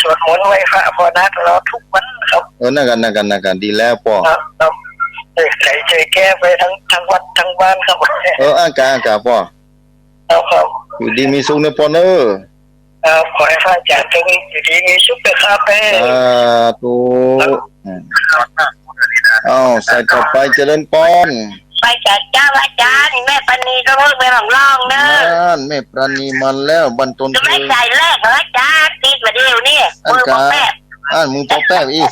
สวดมนต์ไหว้พระภาวนาตลอดทุกวันครับ เออ นั่นกัน นั่นกัน นั่นกัน ดีแล้วป้อ ครับ ครับ เออ ใจ๋ ใจ๋แก้ไปทั้ง ทั้งวัดทั้งบ้านครับ เออ อ่ะกา อ่ะกาป้อ ครับ ครับ อยู่ดีมีสุขเนอะปอนเนอะ ครับ ขอหื้อพระอาจ๋ารย์จงอยู่ดีมีสุขเถอะครับ เออ สาธุ ครับ อืม อ้าว สายต่อไป เจริญปอน ไหว้สาเจ้าอาจ๋ารย์ แม่ปราณีก็เพิ่งไปหม่องล่องเนอะ นั่น แม่ปราณีมาแล้ว บันทน จะไม่ เทิง ใจ๋แรกเหรออาจ๋ารย์ ติดมาเดี๋ยวนี้ อัน มือปอแป๊บ กา อัน มือปอแป๊บอี้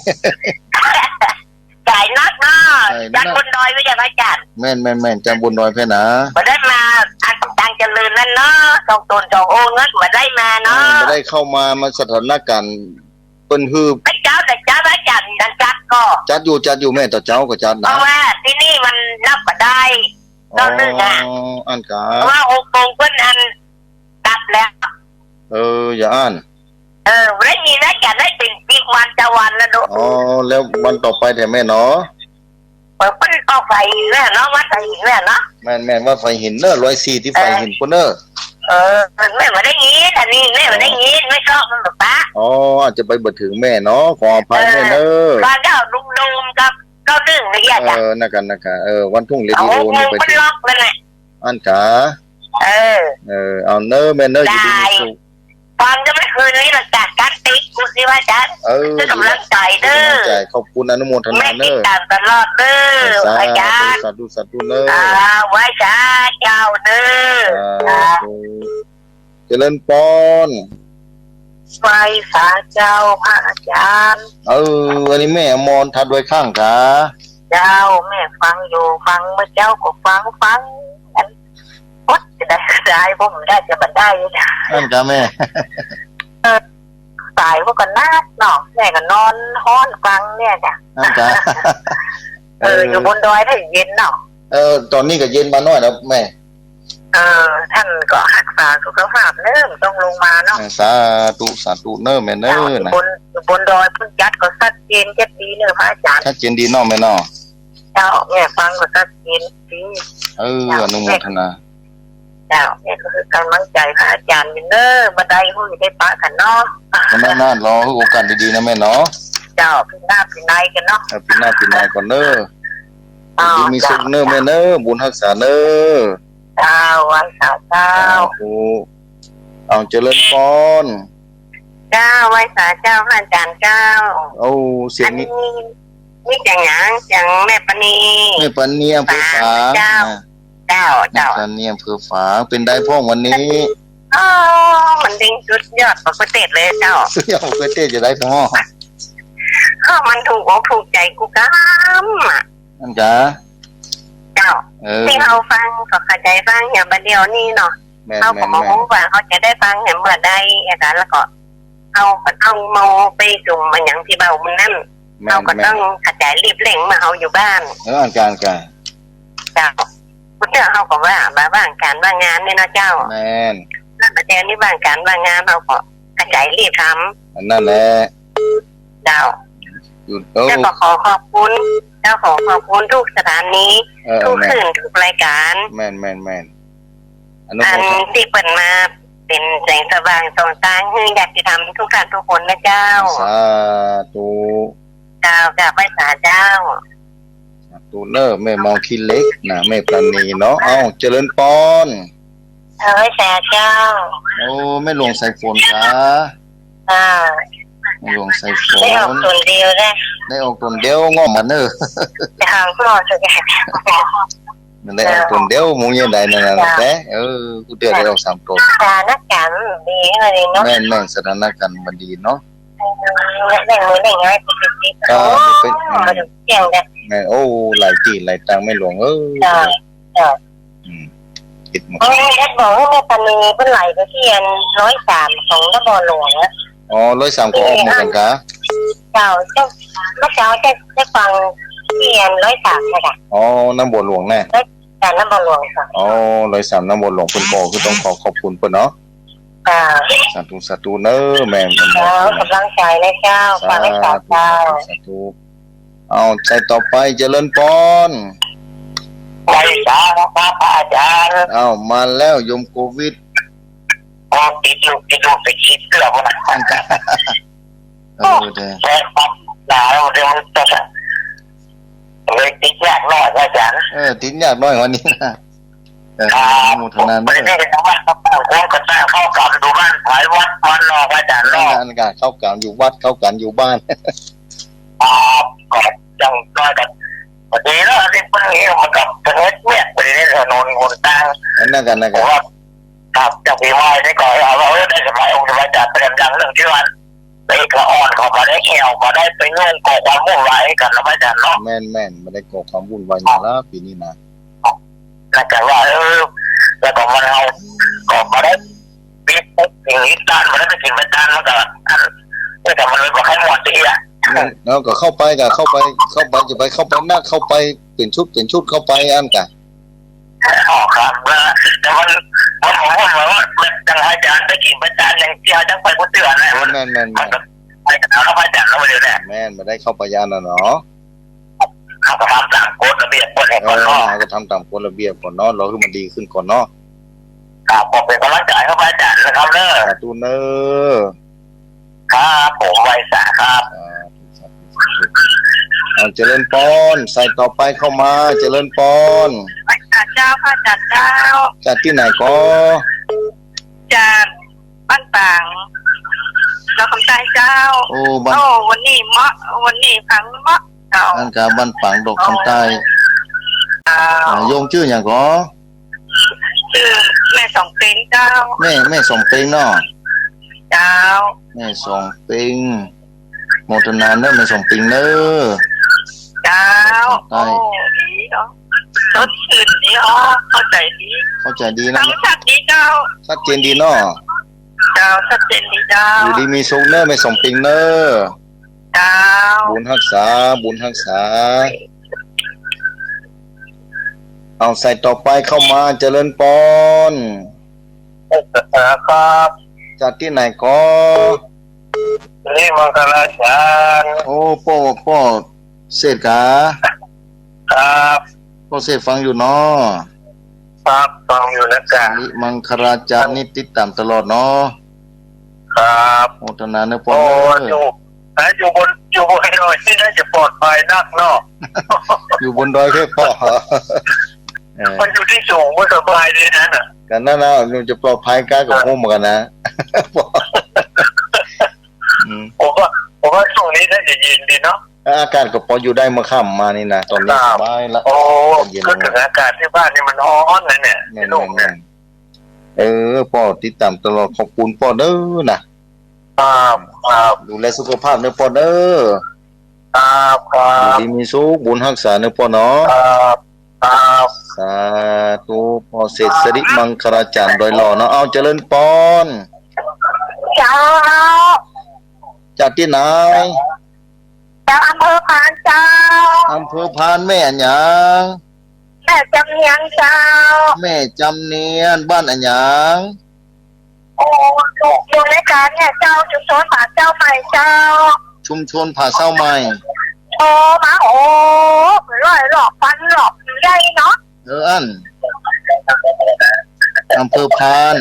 ใจ๋นักเนาะ ใจ๋นัก จากบนดอยไว้จ้ะอาจ๋ารย์ แม่น แม่น แม่น จากบนดอยแพ่นะ บ่ได้มา อันตังเจริญนั่นเนาะ สองต๋นสององค์นั้นบ่ได้มาเนาะ เออ บ่ได้เข้ามา มาสถานการณ์ เปิ้นหื้อ ไม่เจ้าแต่เจ้าว่าจัดนะ จัดก็ จัดอยู่ จัดอยู่แม่ แต่เจ้าก็จัดนะ เพราะว่าตี้นี่มันนับบ่ได้ อ๋อ ต๋อนนึ่งอะ อันกา เพราะว่าหกโมงเปิ้นอันกลับแล้ว เออ อย่าอั้น เออ ได้ยินนะ จัดได้เป๋นอีกวันจะวันนะลูก อ๋อ แล้ววันต่อไปแท้แม่เนาะ เออ เปิ้นออกฝายหินแหละเนาะ วัดฝายหินแหละเนาะ แม่น แม่น วัดฝายหินเนอะ ร้อยสี่ตี้ฝายหินปู้นเนอะ เออ แม่บ่ได้ยิน อันนี้แม่บ่ได้ยิน ไม่ชอบมันแบบปะ อ๋อ อาจจะไปบ่เถิงแม่เนาะ ขออภัยแม่เนอะ เออ ต๋อนเจ้าลุงโดมกับเก้าหนึ่งเนี่ยจ้ะ เออ นั่นกัน นั่นกัน เออ วันทุ่งเรดิโอนี่ไป เปิ้นล็อกนั่นแหละ อันกา เออ เออ เอาเนอะแม่เนอะ อยู่ดีมีสุข ฟังจะไม่คืนนี้หรอกจ้ะ จัดติ๊ก ดูสิว่าจัด เออ ให้ก๋ำลังใจ๋เด้อ ให้ก๋ำลังใจ๋ ขอบคุณ อนุโมทนาเนอะ แม่ติดตามตลอดเด้อ เออ สาธุ อาจ๋ารย์ สาธุ สาธุเนอะ อ่า ไหว้สาเจ้าเด้อ สาธุ เจริญปอน ไหว้สาเจ้าพระอาจ๋ารย์ เออ อันนี้แม่อมรทัดไว้ข้างกา เจ้า แม่ฟังอยู่ ฟังเมื่อเจ๊าก็ฟัง ฟัง อัน อดจะได้ ได้ ผมได้จะบ่ได้ นั่นกาแม่ เออ สายมันก็หนาวเนาะ แม่ก็นอนฮ้อนฟังเนี่ยจ้ะ อั้นกา เออ เออ อยู่บนดอยถ้าเย็นเนาะ เออ ต๋อนนี้ก็เย็นมาหน้อยแล้วแม่ เออ ต้านก็ฮักษาสุขภาพเน่อ บ่ต้องลงมาเนาะ เออ สาธุ สาธุเน่อแม่เน่อ เจ้า นะ บน บนดอยพุ้นอากาศก็ชัดเจน ชัดดีเน่อพระอาจ๋ารย์ ชัดเจนดีเนาะแม่เนาะ เจ้า แม่ฟังก็ชัดเจนดี เออ เจ้า อนุโมทนา เจ้า แม่ก็หื้อก๋ำลังใจ๋พระอาจ๋ารย์อยู่เน่อ บ่ได้ฮู้ได้ปะกั๋นเนาะ ก็นั่นๆ รอหื้อโอกาสดีๆ นะแม่เนาะ เจ้า ปี๋หน้าปี๋ในกั๋นเนาะ เออ ปี๋หน้าปี๋ในก่อนเน่อ เออ อยู่ดีมีสุขเน่อแม่เน่อ บุญฮักษาเน่อ เจ้า ไหว้สาเจ้า สาธุ เอาเจริญปอน เจ้า ไหว้สาเจ้า พระอาจ๋ารย์เจ้า โอ้ เสียงนี้ อันนี้ นี่เจียงหยัง เจียงแม่ปานี แม่ปานีอำเภอฝาง เจ้า อ่า เจ้า เจ้า แม่ปานีอำเภอฝาง เป๋นใดพ่องวันนี้ โอ้ มันยิ่งสุดยอดกว่าก๋วยเตี๋ยวเลยเจ้า สุดยอดกว่าก๋วยเตี๋ยวจะได้พ่อง ก็มันถูกอกถูกใจ๋กูกำอะ อั้นกา เจ้า เออ ตี้เฮาฟังก็เข้าใจ๋ฟังอย่างบ่าเดี่ยวนี้เนาะ แม่น เฮาก็บ่ฮู้ว่าเฮาจะได้ฟังอย่างเมื่อใดอะนะ แล้วก็เฮาก็ต้องเมาไปจุ่มมาอย่างตี้เว้ามื้อนั้น แม่น เฮาก็ต้องเข้าใจ๋รีบเร่งเมื่อเฮาอยู่บ้าน เออ อั้นกา อั้นกา เจ้า ผู้เจ้าเฮาก็ว่า ว่าว่างก๋านว่างงานนี่เนาะเจ้า แม่น แล้วบ่าเดี่ยวนี้ว่างก๋านว่างงาน เฮาก็เข้าใจ๋รีบทำ อันนั้นแหละ เจ้า หยุด โอ้ เจ้าก็ขอขอบคุณ เจ้าขอขอบคุณทุกสถานี เออ ทุก แม่น คลื่น ทุกรายการ แม่น แม่น แม่น อนุโมทนา อันตี้เปิ้นมาเป๋นแสงสว่างส่องตางหื้อญาติธรรมทุกท่านทุกคนนะเจ้า สาธุ เจ้า กราบไหว้สาเจ้า สาธุเน่อ แม่เมาขี้เหล็กนะ แม่ปานีเนาะ เอ้า เจริญปอน เออ ไหว้สาเจ้า โอ้ แม่หลวงสายฝนกา อ่า แม่หลวงสายฝน ได้ออกต๋นเดียวนะ ได้ออกต๋นเดียว ง่อมมาเน่อ เจ้า ง่อมสุดยอด มันได้ออกต๋นเดียว มุงยังได้นั่นน่ะ เจ้า แต๊ะ เออ กูเดียวได้ออกสามต๋น สถานการณ์ดีเลยเนาะ แม่น แม่น สถานการณ์มันดีเนาะ เออ เร่งมือเร่งไม้ อ่า โอ้ เป็น มาถึงเที่ยงเลย แม่น โอ้ หลายตี้หลายตางแม่หลวงเอ้ย เจ้า เจ้า อืม คิดหมด เออ แอดบอกว่าแม่ปานีเปิ้นไหลไปตี้อันร้อยสามของนครหลวงนะ อ๋อ ร้อยสามก็ออกเหมือนกั๋นกา เจ้า เจ้า เมื่อเช้าได้ ได้ฟังตี้อันร้อยสามนะจ๊ะ อ๋อ นครหลวงนะ ร้อยสามนครหลวงจ้ะ อ๋อ ร้อยสามนครหลวง เปิ้นก็คือต้องขอขอบคุณเปิ้นเนาะ ค่ะ สาธุ สาธุเน่อแม่ เจ้า กำลังใจ๋นะเจ้า สาธุ ฝากไว้สาเจ้า สาธุ สาธุ เอา สายต่อไป เจริญปอน ไหว้สาครับ พระอาจ๋ารย์ เอา มาแล้ว โยมโควิด อ๋อ ติดลูก ติดลูก ติดชิดเกือบหมดนะ เออ เด้อ แต่ความหนาวเดี๋ยวมันจะ เลยติดยากหน่อย พระอาจ๋ารย์ เออ ติดยากหน่อยวันนี้นะ เออ ครับ อนุโมทนาเน่อ ไม่ได้ว่าต่างคนก็ต่างเข้ากรรมอยู่บ้าน ไปวัดวันเนาะ พระอาจ๋ารย์เนาะ นั่นน่ะ เข้ากรรมอยู่วัด เข้ากรรมอยู่บ้าน อ่า ก็จังน้อยก็ ก็ดีแล้ว ตี้เปิ้นนี่มันก็สงบเงียบไปเลย ถนนหนตาง อันนั้นกัน นั่นกัน แต่ว่า ครับ จังปีใหม่นี่ก็เอาว่า เออ ได้สบายอกสบายใจ๋ไปกั๋น อย่างเรื่องตี้ว่า ไปกระอ่อนเขาบ่ได้แอ่ว บ่ได้ไปยุ่งก่อความวุ่นวายกั๋นนะ พระอาจ๋ารย์เนาะ แม่นๆ บ่ได้ก่อความวุ่นวายมาแล้วปี๋นี้นะ แล้วก็ว่า เออ แล้วก็มันเอา ก็บ่ได้ปิดสิ่งนี้ต้าน บ่ได้ไปกิ๋นไปต้าน มันก็ อัน เออ แต่มันเลยบ่ค่อยม่วนตี้อะ แม่น แล้วก็เข้าไปก็เข้าไป เข้าไปจะไป เข้าไปนัก เข้าไปเป๋นชุด เป๋นชุดเข้าไปอั้นกา อ๋อครับ แล้วแต่มัน มัน ผมว่าแบบว่าแบบจังอาจ๋ารย์ไปกิ๋นไปต้านอย่างตี้ จังไปกู้เตื้อนะ เออ แม่นๆๆ มันก็ไปกับพระอาจ๋ารย์แล้วเดี๋ยวนี้ แม่น บ่ได้เข้าไปย่านนั้นเนาะ เฮาก็ทำต๋ามกฎระเบียบก่อน เออ ก่อนเนาะ เฮาก็ทำต๋ามกฎระเบียบก่อนเนาะ รอหื้อมันดีขึ้นก่อนเนาะ ครับ ผมเป๋นก๋ำลังใจ๋หื้อพระอาจ๋ารย์นะครับเน่อ สาธุเน่อ ครับ ผมไหว้สาครับ สาธุ สาธุ สาธุ เอา เจริญปอน สายต่อไปเข้ามา เจริญปอน ไหว้สาเจ้า พระอาจ๋ารย์เจ้า จากตี้ไหนก็ จากบ้านฝาง ดอกคำใต้เจ้า โอ้ บ้าน โอ้ วันนี้เหมาะ วันนี้ฟังเหมาะเจ้า อั้นกา บ้านฝาง ดอกคำใต้ เจ้า อ่า โยมจื้อหยังก็ จื้อแม่สองเปงเจ้า แม่ แม่สองเปงเนาะ เจ้า แม่สองเปง โมทนาเน่อ แม่สองเปงเน่อ เจ้า ดอกคำใต้ โอ้ ดีเนาะ สดชื่นดีอ๋อ เข้าใจ๋ดี เข้าใจ๋ดีนะ ฟังชัดดีเจ้า ชัดเจนดีเนาะ เจ้า ชัดเจนดีเจ้า อยู่ดีมีสุขเน่อ แม่สมปิงเน่อ เจ้า บุญฮักษา บุญฮักษา เอาสายต่อไปเข้ามา เจริญปอน ฮักษาครับ จากตี้ไหนก็ นี่มังคลาจารย์ โอ้ ป้อ ป้อเศรษฐกา ครับ ป้อเศรษฐฟังอยู่เนาะ ครับ ฟังอยู่นะจ๊ะ นี่มังคลาจารย์นี่ติดต๋ามตลอดเนาะ ครับ โมทนาเน่อป้อ โอ้ เน่อ อยู่ ถ้าอยู่บน อยู่บนดอยนี่น่าจะปลอดภัยนักเนาะ อยู่บนดอยแค่ป้อ เออ มันอยู่ตี้สูงมันสบายดีนะ ก็นั่นนะ มันจะปลอดภัยก้ากับผมเหมือนกั๋นนะ อืม ผมว่า ผมว่าช่วงนี้น่าจะเย็นดีเนาะ อากาศก็ปออยู่ได้เมื่อค่ำมานี่นะ ต๋อนนี้ ครับ สบายละ โอ้ เย็น ก็ถึงอากาศตี้บ้านนี่มันฮ้อนนะเนี่ย แม่น ที่นู่นเนี่ย แม่น แม่น เออ ป้อติดต๋ามตลอด ขอบคุณป้อเน่อนะ ครับ ครับ ดูแลสุขภาพเน่อป้อเน่อ ครับ ครับ อยู่ดีมีสุข บุญฮักษาเน่อป้อเนาะ ครับ ครับ สาธุ ป้อเศรษฐ สิริมังคลาจารย์ดอยหล่อเนาะ เอาเจริญปอน เจ้า จากตี้ไหน เจ้า อำเภอพานเจ้า อำเภอพาน แม่อะหยัง แม่จำเนียนเจ้า แม่จำเนียน บ้านอะหยัง โอ้ อยู่ อยู่ในการเนี่ยเจ้า ชุมชนผาเศร้าใหม่เจ้า ชุมชนผาเศร้าใหม่ โอ้ มา โอ้ ร้อยรอบพันรอบใหญ่เนาะ เออ อั้น อำเภอพาน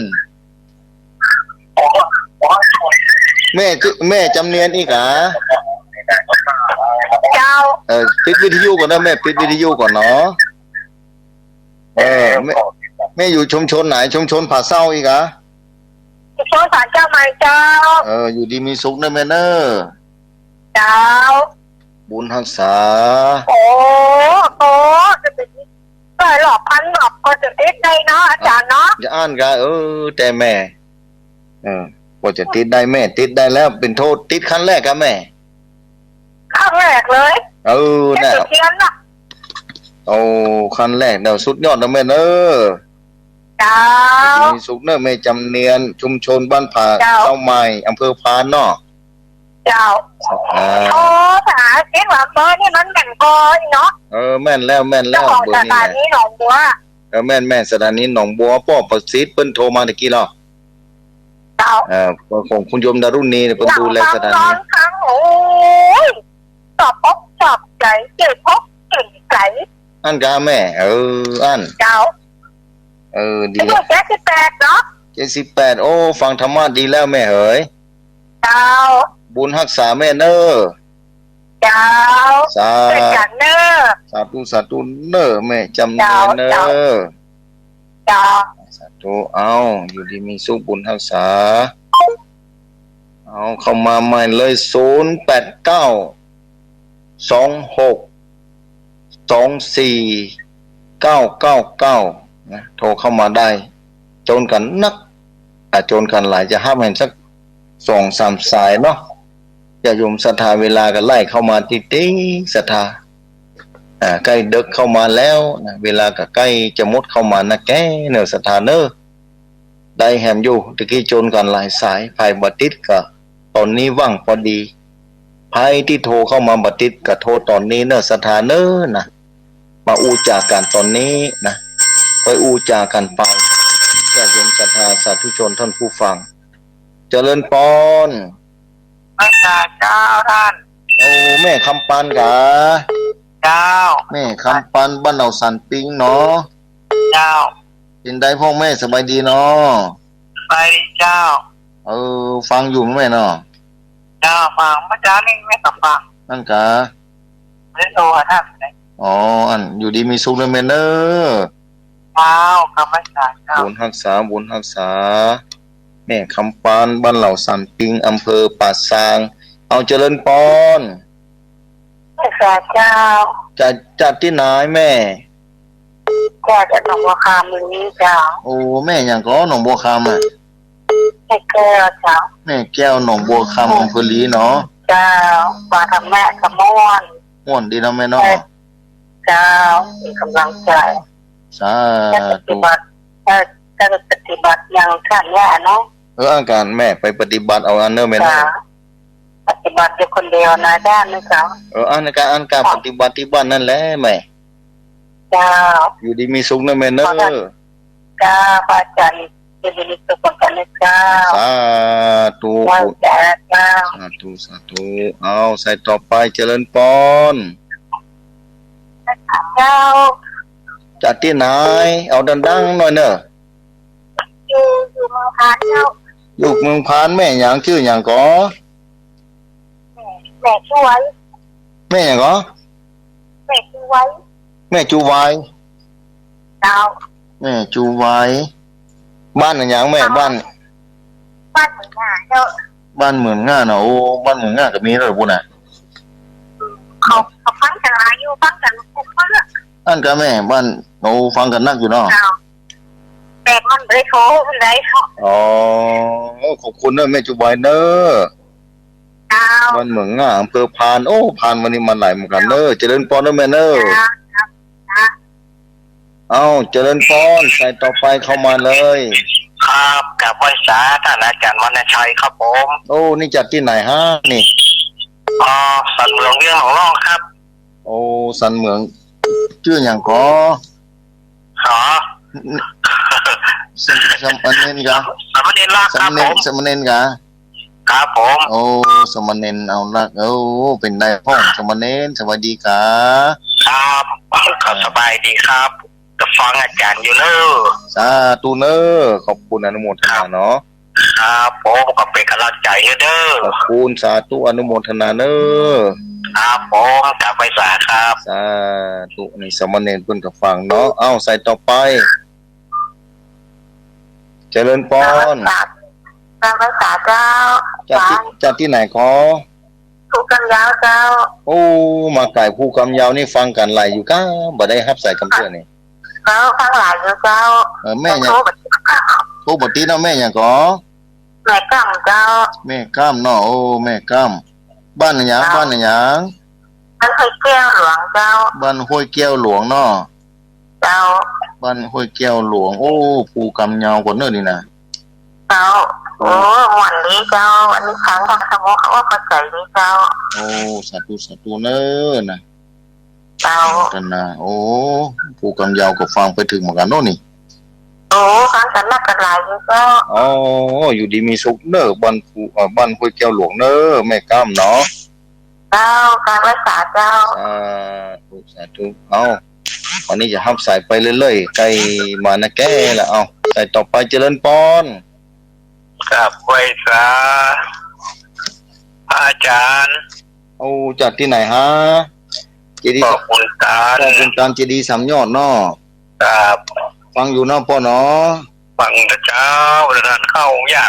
แม่ แม่จำเนียนอี้กา เจ้า เออ ปิดวิทยุก่อนนะแม่ ปิดวิทยุก่อนเนาะ เออ แม่ แม่อยู่ชุมชนไหน ชุมชนผาเศร้าอี้กา ชุมชนผาเศร้าใหม่เจ้า เออ อยู่ดีมีสุขเน่อแม่เน่อ เจ้า บุญฮักษา โอ้ โอ้ จะเป็น ร้อยรอบพันรอบก็จะติดได้เนาะ อาจารย์เนาะ อย่าอั้นกา เออ แต่แม่ เออ ก็จะติดได้แม่ ติดได้แล้ว เป๋นโทติดขั้นแรกกาแม่ ขั้นแรกเลย เออ แม่ น่ะ ตะเคียนน่ะ โอ้ ขั้นแรกเนาะ สุดยอดเน่อแม่เน่อ เจ้า มีสุขเน่อแม่จำเนียน ชุมชนบ้านผา เจ้า เศร้าใหม่ อำเภอพานเนาะ เจ้า อ่า โอ้ ภาษาอังกฤษว่าเบอร์นี่มันแม่นกออีกเนาะ เออ แม่นแล้ว แม่นแล้ว เจ้าของ เบอร์นี่แหละ สถานีหนองบัว เออ แม่น แม่น สถานีหนองบัว ป้อประสิทธิ์เปิ้นโทรมาตะกี้เนาะ เจ้า เออ ของคุณโยมดารุณีเนี่ย เปิ้นดูแลสถานี ฟัง โอ้ย ชอบอกชอบใจ๋ เจ๋งอกเจ๋งใจ๋ อั้นกาแม่ เออ อั้น เจ้า เออ ดี อายุเจ็ดสิบแปดเนาะ เจ็ดสิบแปด โอ้ ฟังธรรมะดีแล้วแม่เหย เจ้า บุญฮักษาแม่เน่อ เจ้า สา เช่นกั๋นเน่อ สาธุ สาธุเน่อ แม่จำเนียนเน่อ เจ้า เจ้า สาธุ เอา อยู่ดีมีสุข บุญฮักษา เอา เข้ามาใหม่เลย ศูนย์แปดเก้า สองหก สองสี่ เก้าเก้าเก้า นะ โทรเข้ามาได้ โจนกั๋นนัก อ่ะ โจนกั๋นหลาย จะฮับแหมสักสองสามสายเนาะ ญาติโยมศรัทธา เวลาก็ไล่เข้ามาติ๊กๆ ศรัทธา อ่า ใก้เดิ็กเข้ามาแล้วนะ เวลาก็ใก้จะหมดเข้ามานะแกเน่อศรัทธาเน่อ ได้แหมอยู่ ตะกี้โจนกั๋นหลายสาย ใผบ่ติดก็ ต๋อนนี้ว่างพอดี ใผตี้โทรเข้ามาบ่ติดก็โทรต๋อนนี้เน่อศรัทธาเน่อนะ มาอู้จ๋ากั๋นต๋อนนี้นะ ค่อยอู้จ๋ากั๋นไป ญาติโยมศรัทธาสาธุชนท่านผู้ฟัง เจริญปอน พระเจ้าท่าน โอ้ แม่คำปานกา เจ้า แม่คำปานบ้านเหล่าสันปิงเนาะ เจ้า เป๋นใดพ่องแม่สบายดีเนาะ สบายดีเจ้า เออ ฟังอยู่แม่เนาะ เจ้า ฟัง เมื่อเจ๊านี่แม่ก็ฟัง นั่นกา ไม่ได้โทรหาท่านเลย อ๋อ อั้น อยู่ดีมีสุขเน่อแม่เน่อ เจ้า กำลังใจเจ้า บุญฮักษา บุญฮักษา แม่คำปาน บ้านเหล่าสันปิง อำเภอป่าซาง เอาเจริญปอน พระเจ้า จาก จากตี้ไหนแม่ จากหนองบัวคำลีเจ้า โอ้ แม่หยังก็หนองบัวคำอ่ะ แม่แก้วเจ้า แม่แก้วหนองบัวคำ อำเภอลีเนาะ เจ้า มาทางแม่ก็ม่วน ม่วนดีเนาะแม่เนาะ เจ้า เป๋นกำลังใจ สาธุ ได้ปฏิบัติ ได้ ได้ปฏิบัติอย่างท่านว่าเนาะ เออ อั้นกาแม่ไปปฏิบัติเอาอั้นเน่อแม่เน่อ จ้า ปฏิบัติอยู่คนเดียวนะ ด้านนี้เจ้า เออ อั้นกา อั้นกา จ้า ปฏิบัติตี้บ้านนั่นแหละแม่ เจ้า อยู่ดีมีสุขเน่อแม่เน่อ ขอท่าน จ้า พระอาจารย์ อยู่ดีมีสุขกันนะเจ้า สาธุ เจ้า สาธุ สาธุ เอา สายต่อไป เจริญปอน เจ้า จากตี้ไหน เอาดังๆ หน่อยเน่อ อยู่ อยู่เมืองพานเจ้า อยู่เมืองพาน แม่หยัง จื้อหยังก่อ แม่ แม่จูไว แม่หยังก่อ แม่จูไว แม่จูไว เจ้า แม่จูไว บ้านอะหยังแม่ เจ้า บ้าน บ้านเหมืองง่าเจ้า บ้านเหมืองง่าเนาะ โอ้ บ้านเหมืองง่าก็มีแล้วปุ้นน่ะ เขา เขาฟังกั๋นหลายอยู่ ฟังกั๋นกู้เมื่อ อั้นกาแม่ บ้าน โอ้ ฟังกั๋นนักอยู่เนาะ เจ้า แต่มันบ่ได้โทรมันได้เนาะ อ๋อ ขอบคุณเน่อแม่จูไวเน่อ เจ้า บ้านเหมืองง่า อำเภอพาน โอ้ พานวันนี้มาหลายเหมือนกั๋นเน่อ เจ้า เจริญปอนเน่อแม่เน่อ เจ้า เจ้า เอ้า เจริญปอน สายต่อไปเข้ามาเลย ครับ กราบไหว้สาท่านอาจารย์วรรณชัยครับผม โอ้ นี่จากตี้ไหนฮะนี่ อ๋อ สันเหมืองเวียงหนองล่องครับ โอ้ สันเหมือง จื้อหยังก่อ อ๋อ ส- สามเณรกา สามเณรลักษณ์ครับผม สามเณร สามเณรกา ครับผม โอ้ สามเณรเอาลักษณ์ โอ้ เป๋นใดพ่อง สามเณร สบายดีกา ครับ ครับ สบายดีครับ ก็ฟังอาจารย์อยู่เน่อ สาธุเน่อ ขอบคุณอนุโมทนาเนาะ ครับผม ก็เป๋นก๋ำลังใจ๋หื้อเน่อ ขอบคุณ สาธุ อนุโมทนาเน่อ ครับผม กราบไหว้สาครับ สาธุ นี่สามเณรเปิ้นก็ฟังเนาะ เอ้า สายต่อไป เจริญปอน กราบไหว้สาเจ้า จากตี้ จากตี้ไหนก่อ ภูกำยาวเจ้า โอ้ มาไก๋ภูกำยาวนี่ฟังกั๋นหลายอยู่กา บ่ได้ฮับสายกำเตื้อนี่ เจ้า ฟังหลายอยู่เจ้า เออ แม่หยัง โทรบ่ติด โทรบ่ติดเนาะ แม่หยังก่อ แม่ก้ำเจ้า แม่ก้ำเนาะ โอ้ แม่ก้ำ บ้านอะหยัง เจ้า บ้านอะหยัง บ้านห้วยแก้วหลวงเจ้า บ้านห้วยแก้วหลวงเนาะ เจ้า บ้านห้วยแก้วหลวง โอ้ ภูกำยาวกว่าเน่อนี่นะ เจ้า โอ้ ม่วนดีเจ้า อันนี้ฟังทางสมุทรเขาว่าเข้าใจ๋ดีเจ้า โอ้ สาธุ สาธุเน่อนะ เจ้า อนุโมทนา โอ้ ภูกำยาวก็ฟังไปเถิงเหมือนกั๋นเนาะนี่ โอ้ ฟังกั๋นนักกั๋นหลายอยู่เจ้า อ๋อ อยู่ดีมีสุขเน่อ บ้านภู เอ่อ บ้านห้วยแก้วหลวงเน่อ แม่ก้ำเนาะ เจ้า กราบไหว้สาเจ้า สาธุ สาธุ เอ้า วันนี้จะฮับสายไปเรื่อยๆ ใก้มานาแก่ละ เอ้า สายต่อไป เจริญปอน กราบไหว้สา พระอาจารย์ โอ้ จากตี้ไหนฮะ เจดีย์ พ่อขุนตาล พ่อขุนตาล เจดีย์สามยอดเนาะ ครับ ฟังอยู่เนาะป้อเนาะ ฟังนะเจ้า แล้วทานข้าวยัง